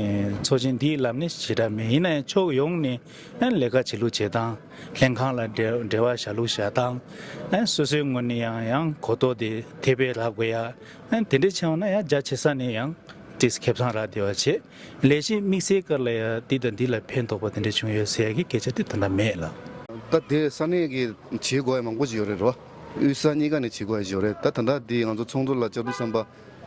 ཚོགས་ཆེན་འདིའི་ལམ་ནས་ཞེ་དྲག་མེད། ཡིན་ན་ཡང་ཕྱོགས་ཡོངས་ནས་ཨ་ལས་ཀ་བྱེད་ལུགས་བྱེད་སྟངས། ལྷན་ཁང་ལ་འབྲེལ་འབྲེལ་བ་བྱ་ལུགས་བྱ་སྟངས། ཨ་སོ་སོའི་ངོས་ནས་ཡང་ཡང་གོ་རྟོགས་དེ་དེ་བས་རག་དགོས་ཡ། ཨ་དེ་འདྲ་བྱས་ཡོང་ན་ཡང་རྒྱ་ཆེ་ས་ནས་ཡང་ཏོག་ཙམ་ཁེ་བཟང་རག་བསྡད་པ་བྱས། ལས་གཞི་དམིགས་བསལ་སྐོར་ལ་ཡང་འདི་དང་འདི་ལ་ཕན་ཐོགས་པ་དེ་འདྲ་བྱུང་ཡོད་ཟེར་ཡ་གི་སྐད་ཆ་དེ་ད་ལྟ་མེད་ལགས། ད་དེ་ས་གནས་ཀྱི་བྱེད་དགོས་ཡ་མང་པོ་ཅིག་ཡོད་རེད་རོ། དབུས་གཙང་གཉིས་ཀ་ནས་བྱེད་དགོས་ཡ་ཅིག་ཡོད་རེད། ད་ད་ལྟ་འདི་ང་ཚོ་ཚོགས་འདུ་ལ་བཅར་དུས་ཙམ་པ་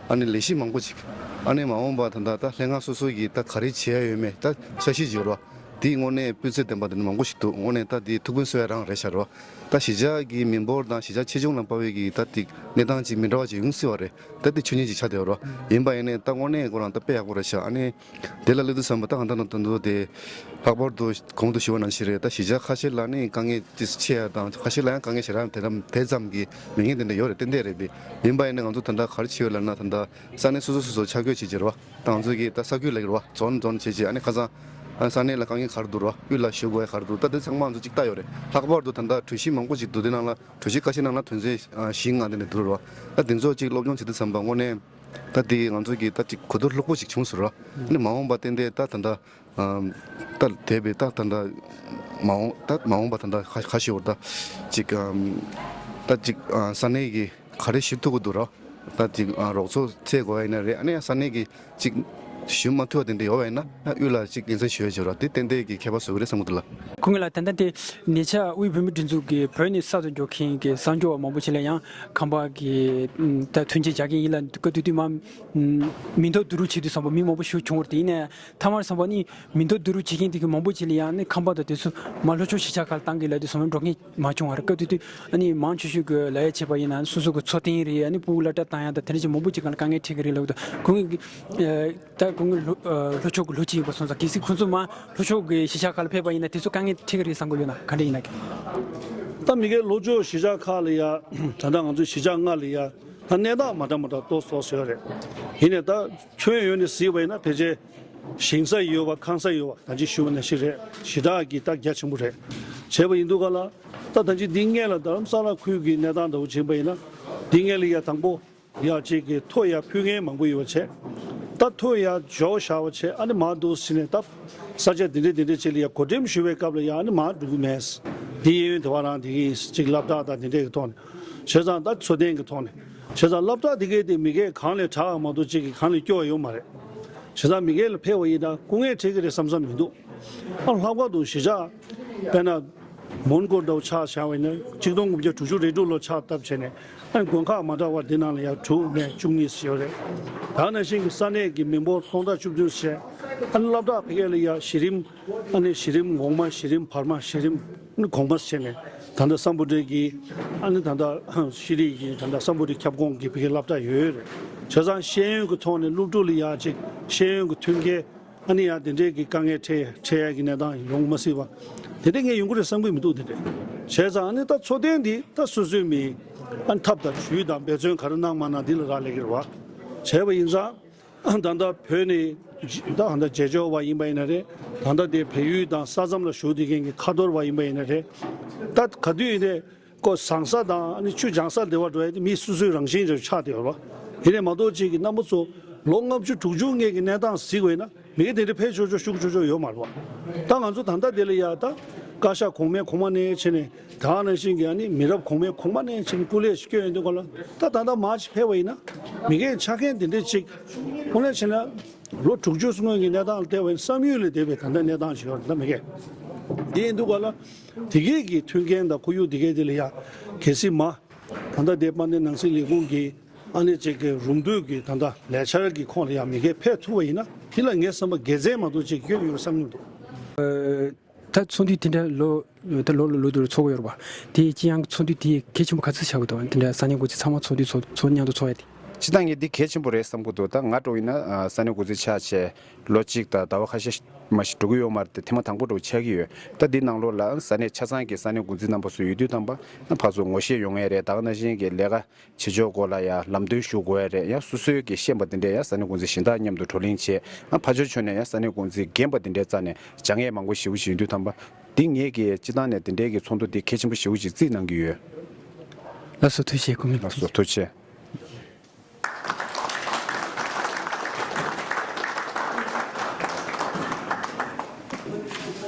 ཨ་ནི་ལས་གཞི་མང་པོ་ཅིག་ཨ་ནི་མ་འོངས་པ་ད་ལྟ་ད་ལྷན་ཁང་སོ་སོ་ཡིས་ད་ག་རེ་བྱེད་ཡ་ཡོད་མེད་ད་འཆར་གཞི་ཅིག་ཡོད་རོ། དེའི་དངོས་གནས་སྤུས་ཚད་ལྡན་པ་དེ་འདྲ་མང་པོ་ཞིག་འདུག་དངོས་གནས་ད་དེ་ཐུགས་ཕན་གསོས་ཡ་རང་རེད་ཤག་རོ། ད་གཞིས་ཆགས་ཀྱི་མི་འབོར་དང་གཞིས་ཆགས་ཆེ་ཆུང་ལ་དཔག་པའི་གི་ད་དེ་གནས་སྟངས་ཅིག་མི་འདྲ་བ་ཅིག་ཡོང་སྲིད་པ་རེད། ད་དེ་ཆོས་ཉིད་ཅིག་ཆགས་བསྡད་ཡོད་རོ། ཡིན་པ་ཡིན་ནའི་ད་དངོས་གནས་ཁོ་རང་ད་དཔེ་ཡག་པོ་རེད་ཤག་ཨ་ནི་དེ་ལ་སླེབས་དུས་ཙམ་པ་ད་གང་ལྟར་ན་ད་དུང་དེ་ལྷག་པར་དུ་གོང་དུ་ཞུས་པ་ནང་བཞིན་རེད། ད་གཞིས་ཆགས་ཁ་ཤས་ལ་ནི་དཀའ་ངལ་ཅིག་ཆེ་ཡ་དང་ཁ་ཤས་ལ་ཡང་དཀའ་ངལ་ཞེ་དྲག་དེ་ཙམ་དེ་ཙམ་གྱི་མེད་མཁན་དེ་འདྲ་ཡོད་རེད། ཏན་ཏན་རེད་པས། ཡིན་པ་ཡིན་ནའི་ང་ཚོ་ད་ལྟ་ག་རེ་བྱས་ཡོད་ལབ་ན་ད་ལྟ་ས་གནས་སོ་སོ་སོ་སོ་ཆ་བགོས་བྱེད་ཀྱི་རེད་བ། ད་ང་ཚོ་གི་ད་ས་ཁུལ་ལབ་ཀྱི་རེད་བ། རྫོན་རྫོན་བྱེད་ཀྱི་ཨ་ནི་ཁ་སང་ཨ་ས་གནས་ལ་དཀའ་ངལ་ག་རེ་འདུག་རེད་བ། དབུས་ལ་ཞུ་དགོས་ཡ་ག་རེ་འདུག་ད་དེ་ཚང་མ་ང་ཚོ་གཅིག་ལྟ་ཡོད་རེད། ལྷག་པར་དུ་ད་ལྟ་གྲོས་གཞི་མང་པོ་ཞིག་འདུག་དེ་ནང་ལ་གྲོས་གཞི་ཁ་ཤས་ནང་ལ་དོན་ཚན་ཨ་བཞི་ལྔ་དེ་འདྲ་འདུག་རེད་བ། ད་དེ་ཚོ་གཅིག་སློབ་སྦྱོང་བྱེད་དུས་ཙམ་པ་དངོས་གནས་ད་དེ་ང་ཚོ་གི་ད་གཅིག་གོ་བསྡུར་ལྷུག་པོ་ཞིག་བྱུང་སོང་རེད་བ། ཨ་ནི་མ་འོངས་པ་ཏན་ཏན་ད་ད་ལྟ་ཨམ་ད་དེ་བས་ད་ད་ལྟ་མ་འོངས་ད་མ་འོངས་པ་ད་ལྟ་ཁ་ཁ་ཤས་བར་ད་གཅིག་ཨམ་ད་གཅིག་ཨ་ས་གནས་ཀྱི་ག་རེ་ཞུ་ཐུབ་ཀྱི་འདུག་ར། ད་ཅིག་ཨ་རོགས་ཚོགས་ཚད་དགོས་ཡ་ཡིན་ན་རེད། ཨ་ནི་ས་གནས་ཀྱི་ཅིག་ཞུ་མ་ཐུབ་པ་དེ་འདྲ་ཡོད་པ་ཡིན་ན་ཨ་དབུས་ལ་ཅིག་སྙན་སེང་ཞུ་ཡ་བྱོས་ར། དེ་ཏན་ཏན་གྱི་ཁྱད་པར་བཟོ་གི་རེད་བསམ་གྱི་འདུག་ལགས། སྐུ་ངོ་ལགས། ད་ལྟ་དེ་ཉེ་ཆར་དབུས་བོད་མིའི་སྒྲིག་འཛུགས་ཀྱིས་བོད་ནས་གསར་དུ་འབྱོར་མཁན་གྱི་གསར་འབྱོར་བ་མང་པོ་ཞིག་ལ་ཡང་ཁང་པ་གི་ད་ཐོན་སྐྱེད་རྒྱག་གི་ཡིན་ལབ་སྐབས་དེ་དུས་མ་མིང་ཐོ་བསྡུ་རུབ་བྱེད་དུས་ཙམ་པ་མི་མང་པོ་ཞིག་བྱུང་བ་རེད། དེ་ཡིན་ནའི་མཐའ་མར་ཙམ་པ་ནི་མིང་ཐོ་བསྡུ་རུབ་བྱེད་མཁན་དེ་གི་མང་པོ་ཅིག་ལ་ཡང་ནི་ཁང་པ་དང་དེ་ཚོ་མ་ལྷོ་ཕྱོགས་གཞིས་ཆགས་ཁག་ལ་བཏང་གི་ལབ་དུས་ཙམ་པ་འགྲོ་མཁན་མ་བྱུང་བ་རེད། སྐབས་དེ་དུས་ཨ་ནི་མང་ཆེ་ཤོས་ཀྱི་ལབ་ཡ་བྱས་པ་ཡིན་ན་སོ་སོ་གི་འཚོ་རྟེན་རེད། ཨ་ནི་ཕྲུ་གུ་སློབ་གྲྭ་བཏང་ཡ་དང་དེ་འདྲ་ཅིག་མང་པོ་ཅིག་སྒང་ལ་དཀའ་ངལ་འཕྲད་ཀྱི་རེད་ལབ་འདུག་ཁོང་གིས་ཨ་ད་ཁོང་གི་ལྷོ་ཨ་ལྷོ་ཕྱོགས་ཀྱི་ལྷོ་སྤྱི་ཡིན་པ་སོང་ཙང་གལ་སྲིད་ཁོང་ཚོ་མར་ལྷོ་ཕྱོགས་ཀྱི་གཞིས་ཆགས་ཁག་ལ་ཕེབས་པ་ཡིན་ན་དེ་ཚོ་དཀའ་ངལ་འཕྲད་ཀྱི་རེད་བསམ་གྱི་ཡོད་ན་ག་འདྲ་ཡིན་ན། ད་མི་སྒེར་ལྷོ་ཕྱོགས་གཞིས་ཆགས་ཁག་ལ་ཡ་ད་ལྟ་ང་ཚོའི་གཞིས་ཆགས་ལྔ་ལ་ཡ་ད་གནས་སྟངས་མ་འདྲ་མ་འདྲ་ཏོག་ཙམ་ཡོད་རེད། ཡིན་ནའི་ད་ཁྱོན་ཡོངས་ནས་གཟིགས་པ་ཡིན་ན་ཕལ་ཆེར་ཞིང་ས་ཡོད་པ་ཁང་ས་ཡོད་པ་ད་ཅི་ཞུ་བ་ནང་བཞིན་རེད། ཞེ་དྲག་གི་ད་རྒྱ་ཆེན་པོ་རེད། བྱས་པ་ཡིན་དུས་ག་ལ་ད་ད་ཅི་འདི་སྔོན་ལ་རྡ་རམ་ས་ལ་ཁུལ་གྱི་གནས་སྟངས་འདྲ་བོ་ཕྱིན་པ་ཡིན་ན་འདི་སྔོན་ལ་ཡ་དང་པོ་ཡ་གཅིག་གི་ཐོ་ཡ་ཕུལ་མཁན་མང་པོ་ཡོད་པ་བྱས། ད་ཐོ་ཡ་འབྱོར་བཞག་པ་བྱས་ཨ་ནི་མར་འདུག་ཟེར་ནས་ད་ས་ཆ་འདི་འདྲས་འདི་འདྲས་ཅིག་ལ་ཡ་གོ་འགྲེམས་ཞུ་བའི་སྐབས་ལ་ཡ་ཨ་ནི་མར་འགྲོ་གི་མེད། འདི་གཡས་གཡོན་དེ་བ་རང་འདི་གི་ཅིག་སློབ་གྲྭ་དང་འདི་འདྲས་ཀྱི་ཐོག་ནས་བྱས་ཙང་ད་འཚོ་རྟེན་གྱི་ཐོག་ནས་བྱས་ཙང་སློབ་གྲྭ་འདི་གའི་དེ་མི་སྒེར་གང་ལས་དྲག་མ་གཏོགས་ཅིག་གི་གང་ལས་སྐྱོ་བ་ཡོད་མ་རེད། བྱས་ཙང་མི་སྒེར་ལ་ཕེབས་པ་ཡིན་ན་སྐུ་ངལ་འཕྲད་ཀྱི་རེད་བསམ་བསམ་མི་འདུག་ཨ་ལྷག་པར་དུ་གཞིས་ཆགས་དཔེར་ན། མོན་གྷོ་འདྲ་བོ་ཆ་བཞག་པ་ཡིན་ན་ཆིག་སྟོང་དགུ་བརྒྱ་དྲུག་ཅུ་རེ་དྲུག་ལོ་ཕྱག་བཏབ་བྱས་ནས་ཨ་ནི་དགོན་ཁག་མ་འདྲ་བ་འདི་ནང་ལ་ཡང་དྲུག་ནས་བཅུ་གཉིས་ཡོད་རེད། ད་ནང་བཞིན་གྱི་ས་གནས་ཀྱི་མི་འབོར་སྟོང་ཕྲག་བཅུ་བདུན་བྱས་ཨ་ནི་སློབ་གྲྭ་ཕ་གི་ལ་ཡང་གཞི་རིམ་ཨ་ནི་གཞི་རིམ་འོག་མ་གཞི་རིམ་བར་མ་གཞི་རིམ་ཨ་ནི་གོང་མ་བྱས་ནས་ད་ལྟ་སམ་བྷོ་ཊ་གི་ཨ་ནི་ད་ལྟ་ཤེས་རིག་གི་ད་ལྟ་སམ་བྷོ་ཊ་ཁྱབ་ཁོངས་ཀྱི་ཕ་གི་སློབ་གྲྭ་ཡོད་རེད། བྱས་ཙང་ཤེས་ཡོན་གྱི་ཐོག་ནས་སློབ་ཕྲུག་ལ་ཡང་ཅིག་ཤེས་ཡོན་གྱི་མཐུན་རྐྱེན། ཨ་ནི་ཡང་དེ་འདྲའི་གི་དཀའ་ངལ་འཕྲད་འཕྲད་ཡ་གི་གནས་སྟངས་ཡོང་མ་སྲིད་པ། དེ་འདྲའི་ངས་ཡོང་གི་རེད་བསམ་གྱི་མི་འདུག་དེ་འདྲའི་བྱས་ཙང་ཨ་ནི་ད་འཚོ་རྟེན་འདི་ད་སོ་སོའི་མི་ཨ་ནི་ཐབས་དང་ཇུས་དང་འབད་བརྩོན་ག་རེ་གནང་མ་གནང་འདི་ལ་རག་ལས་ཀྱི་རེད་བ། བྱས་པ་ཡིན་ཙང་ད་ལྟ་བོད་ནས་ད་ད་ལྟ་རྗེས་འབྱོར་བ་ཡིན་པ་ཡིན་ན་རེད། ད་ལྟ་དེ་བལ་ཡུལ་དང་ས་མཚམས་ལ་བཞུགས་བསྡད་མཁན་གྱི་ཁ་ཐོར་བ་ཡིན་པ་ཡིན་ན་རེད། ད་ག་དུས་ཡིན་ནའི། ཀོ་བཟང་ས་དང་ཨ་ནི་ཆུ་འགྱངས་ས་སྡེ་བ་འགྲོ་ཡ་དེ་མི་སོ་སོའི་རང་བཞིན་རེ་ཆགས་བསྡད་ཡོད་རེད། དེ་ནས་མ་གཏོགས་ཅིག་གི་རྣམ་པ་ཚོ་ལོ་ལྔ་བཅུ་དྲུག་ཅུ་སྔོན་གྱི་གནས་སྟངས་གཟིགས་པ་ཡིན་ན་མི་གི་དེ་འདྲ་ཕེབས་ཆོག་ཆོག་ཤུགས་ཆོག་ཆོག་ཡོད་མ་རེད་བ། ད་ང་ཚོ་ད་ལྟ་དེ་ལ་ཡ་ད་ བཀའ་ཤག་གོང་མའི་གོང་མ་ནས་བྱས་ནས་ད་ག་ནང་བཞིན་གྱི་ཨ་ནི་མི་རབས་གོང་མའི་གོང་མ་ནས་བྱས་ནས་སྐུ་ལས་ཤིག་སྐྱོན་ཡོང་དུས་སྒང་ལ་ད་ད་ལྟ་མར་ཅིག་ཕེབས་པ་ཡིན་ན་མི་སྒེར་ཆ་རྐྱེན་དེ་འདྲས་ཅིག་དངོས་གནས་བྱས་ན་ལོ་དྲུག་ཅུ་སྔོན་གྱི་གནས་སྟངས་ལ་བལྟས་པ་ཡིན་ན་བསམ་ཡུལ་ལས་འདས་པའི་ད་ལྟ་གནས་སྟངས་ཤིག་ཡོད་རེད། ད་མི་སྒེར་དེ་ཡིན་དུས་སྒང་ལ་དེ་གས་ཀྱི་མཐུན་རྐྱེན་དང་ཁོར་ཡུག་དེ་གས་དེ་ལ་ཡ་གལ་སྲིད་མ་ད་ལྟ་དེ་དཔལ་ལྡན་ནང་སྲིད་ལས་ཁུངས་ཀྱི་ཨ་ནི་ཅིག་གི་རུམ་བསྡུས་ཀྱི་ད་ལྟ་ལས་འཆར་གྱི་ཁོངས་ལ་ཡང་མི་སྒེར་ཕེབས་ཐུབ་པ་ཡིན་ན་དེ་ལ་ངའི་བསམ་པ་དགེ་མཚན་མ་གཏོགས་ཅིག་ཡོད་ཡོད་བསམ་གྱི་མི་འདུག་ད་ཚོགས་འདུ་དེ་འདྲ་ལོ་ད་ལོ་ལོ་ལོ་དུ་ཚོགས་ཀྱི་ཡོད་རེད་པ། དེ་སྤྱི་ཡོངས་ཀྱི་ཚོགས་འདུ་དེ་གལ་ཆེན་པོ་ག་ཚོད་ཆགས་ཀྱི་འདུག་དེ་འདྲ་ས་གནས་འགོ་འཛིན་ཚང་མ་ཚོགས་འདུ་ཚོགས་ཚོགས་མཉམ་དུ་ཚོགས་ཡ་དེ། སྤྱིར་བཏང་ངས་འདི་གལ་ཆེན་པོ་རེད་བསམ་གྱི་འདུག་ད་ང་འདྲ་བོ་ཡིན་ན་ཨ་ས་གནས་འགོ་འཛིན་ཆགས་བྱས་ལོ་གཅིག་དང་ཟླ་བ་ཁ་ཤས་མ་ཞིག་འགྲོ་གི་ཡོད་མ་རེད་དེ། ཐེངས་མ་དང་པོ་འདྲ་བོ་ཆགས་ཀྱི་ཡོད། ད་འདི་ནང་ལོགས་ལ་ས་གནས་ཆ་ཚང་གི་ས་གནས་འགོ་འཛིན་རྣམ་པ་ཚོ་ཡོད་དུས་ཙམ་པ་ཕར་ཚུར་ངོ་ཤེས་ཡོང་ཡ་རེད། ད་ག་ནང་བཞིན་གྱི་ལས་ཀ་བྱེད་ཕྱོགས་སྐོར་ལ་ཡང་ལམ་སྟོན་ཞུ་དགོས་ཡ་རེད། ཡང་སོ་སོའི་གི་ཤེས་པ་དེ་འདྲས་ཡང་ས་གནས་འགོ་འཛིན་གཞན་དག་མཉམ་དུ་བགྲོ་གླེང་བྱས། ཨ་ཕར་ཕྱོགས་ཕྱོགས་ནས་ཡང་ས་གནས་འགོ་འཛིན་རྒན་པ་དེ་འདྲས་རྩ་ནས་སྦྱང་ཡས་མང་པོ་ཞེ་པོ་ཞིག་ཡོད་དུས་ཙམ་པ། འདི་ངས་ཀྱི་སྤྱི་བཏང་ནས་དེ་འདྲས་ཀྱི་ཚོགས་འདུ་འདི་གལ་ཆེན་པོ་ཞེ་པོ་ཞིག་བརྩིས་གནང་གི་ཡོད། ལགས་སོ་ཐུགས་རྗེ་ཆེ། སྐུ་ངོ་ལགས་སོ་ཐུགས་རྗེ་ཆེ།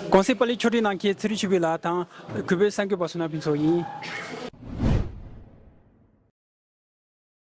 གོང་གསལ་པར་ལས་ཕྱོགས་སྒྲིག་གནང་མཁན་ཚེ་རིང་ཆོས་འཕེལ་ལགས་དང་གུས་པའི་གསར་འགོད་པ་བསོད་ནམས་ཕུན་ཚོགས་ཡིན།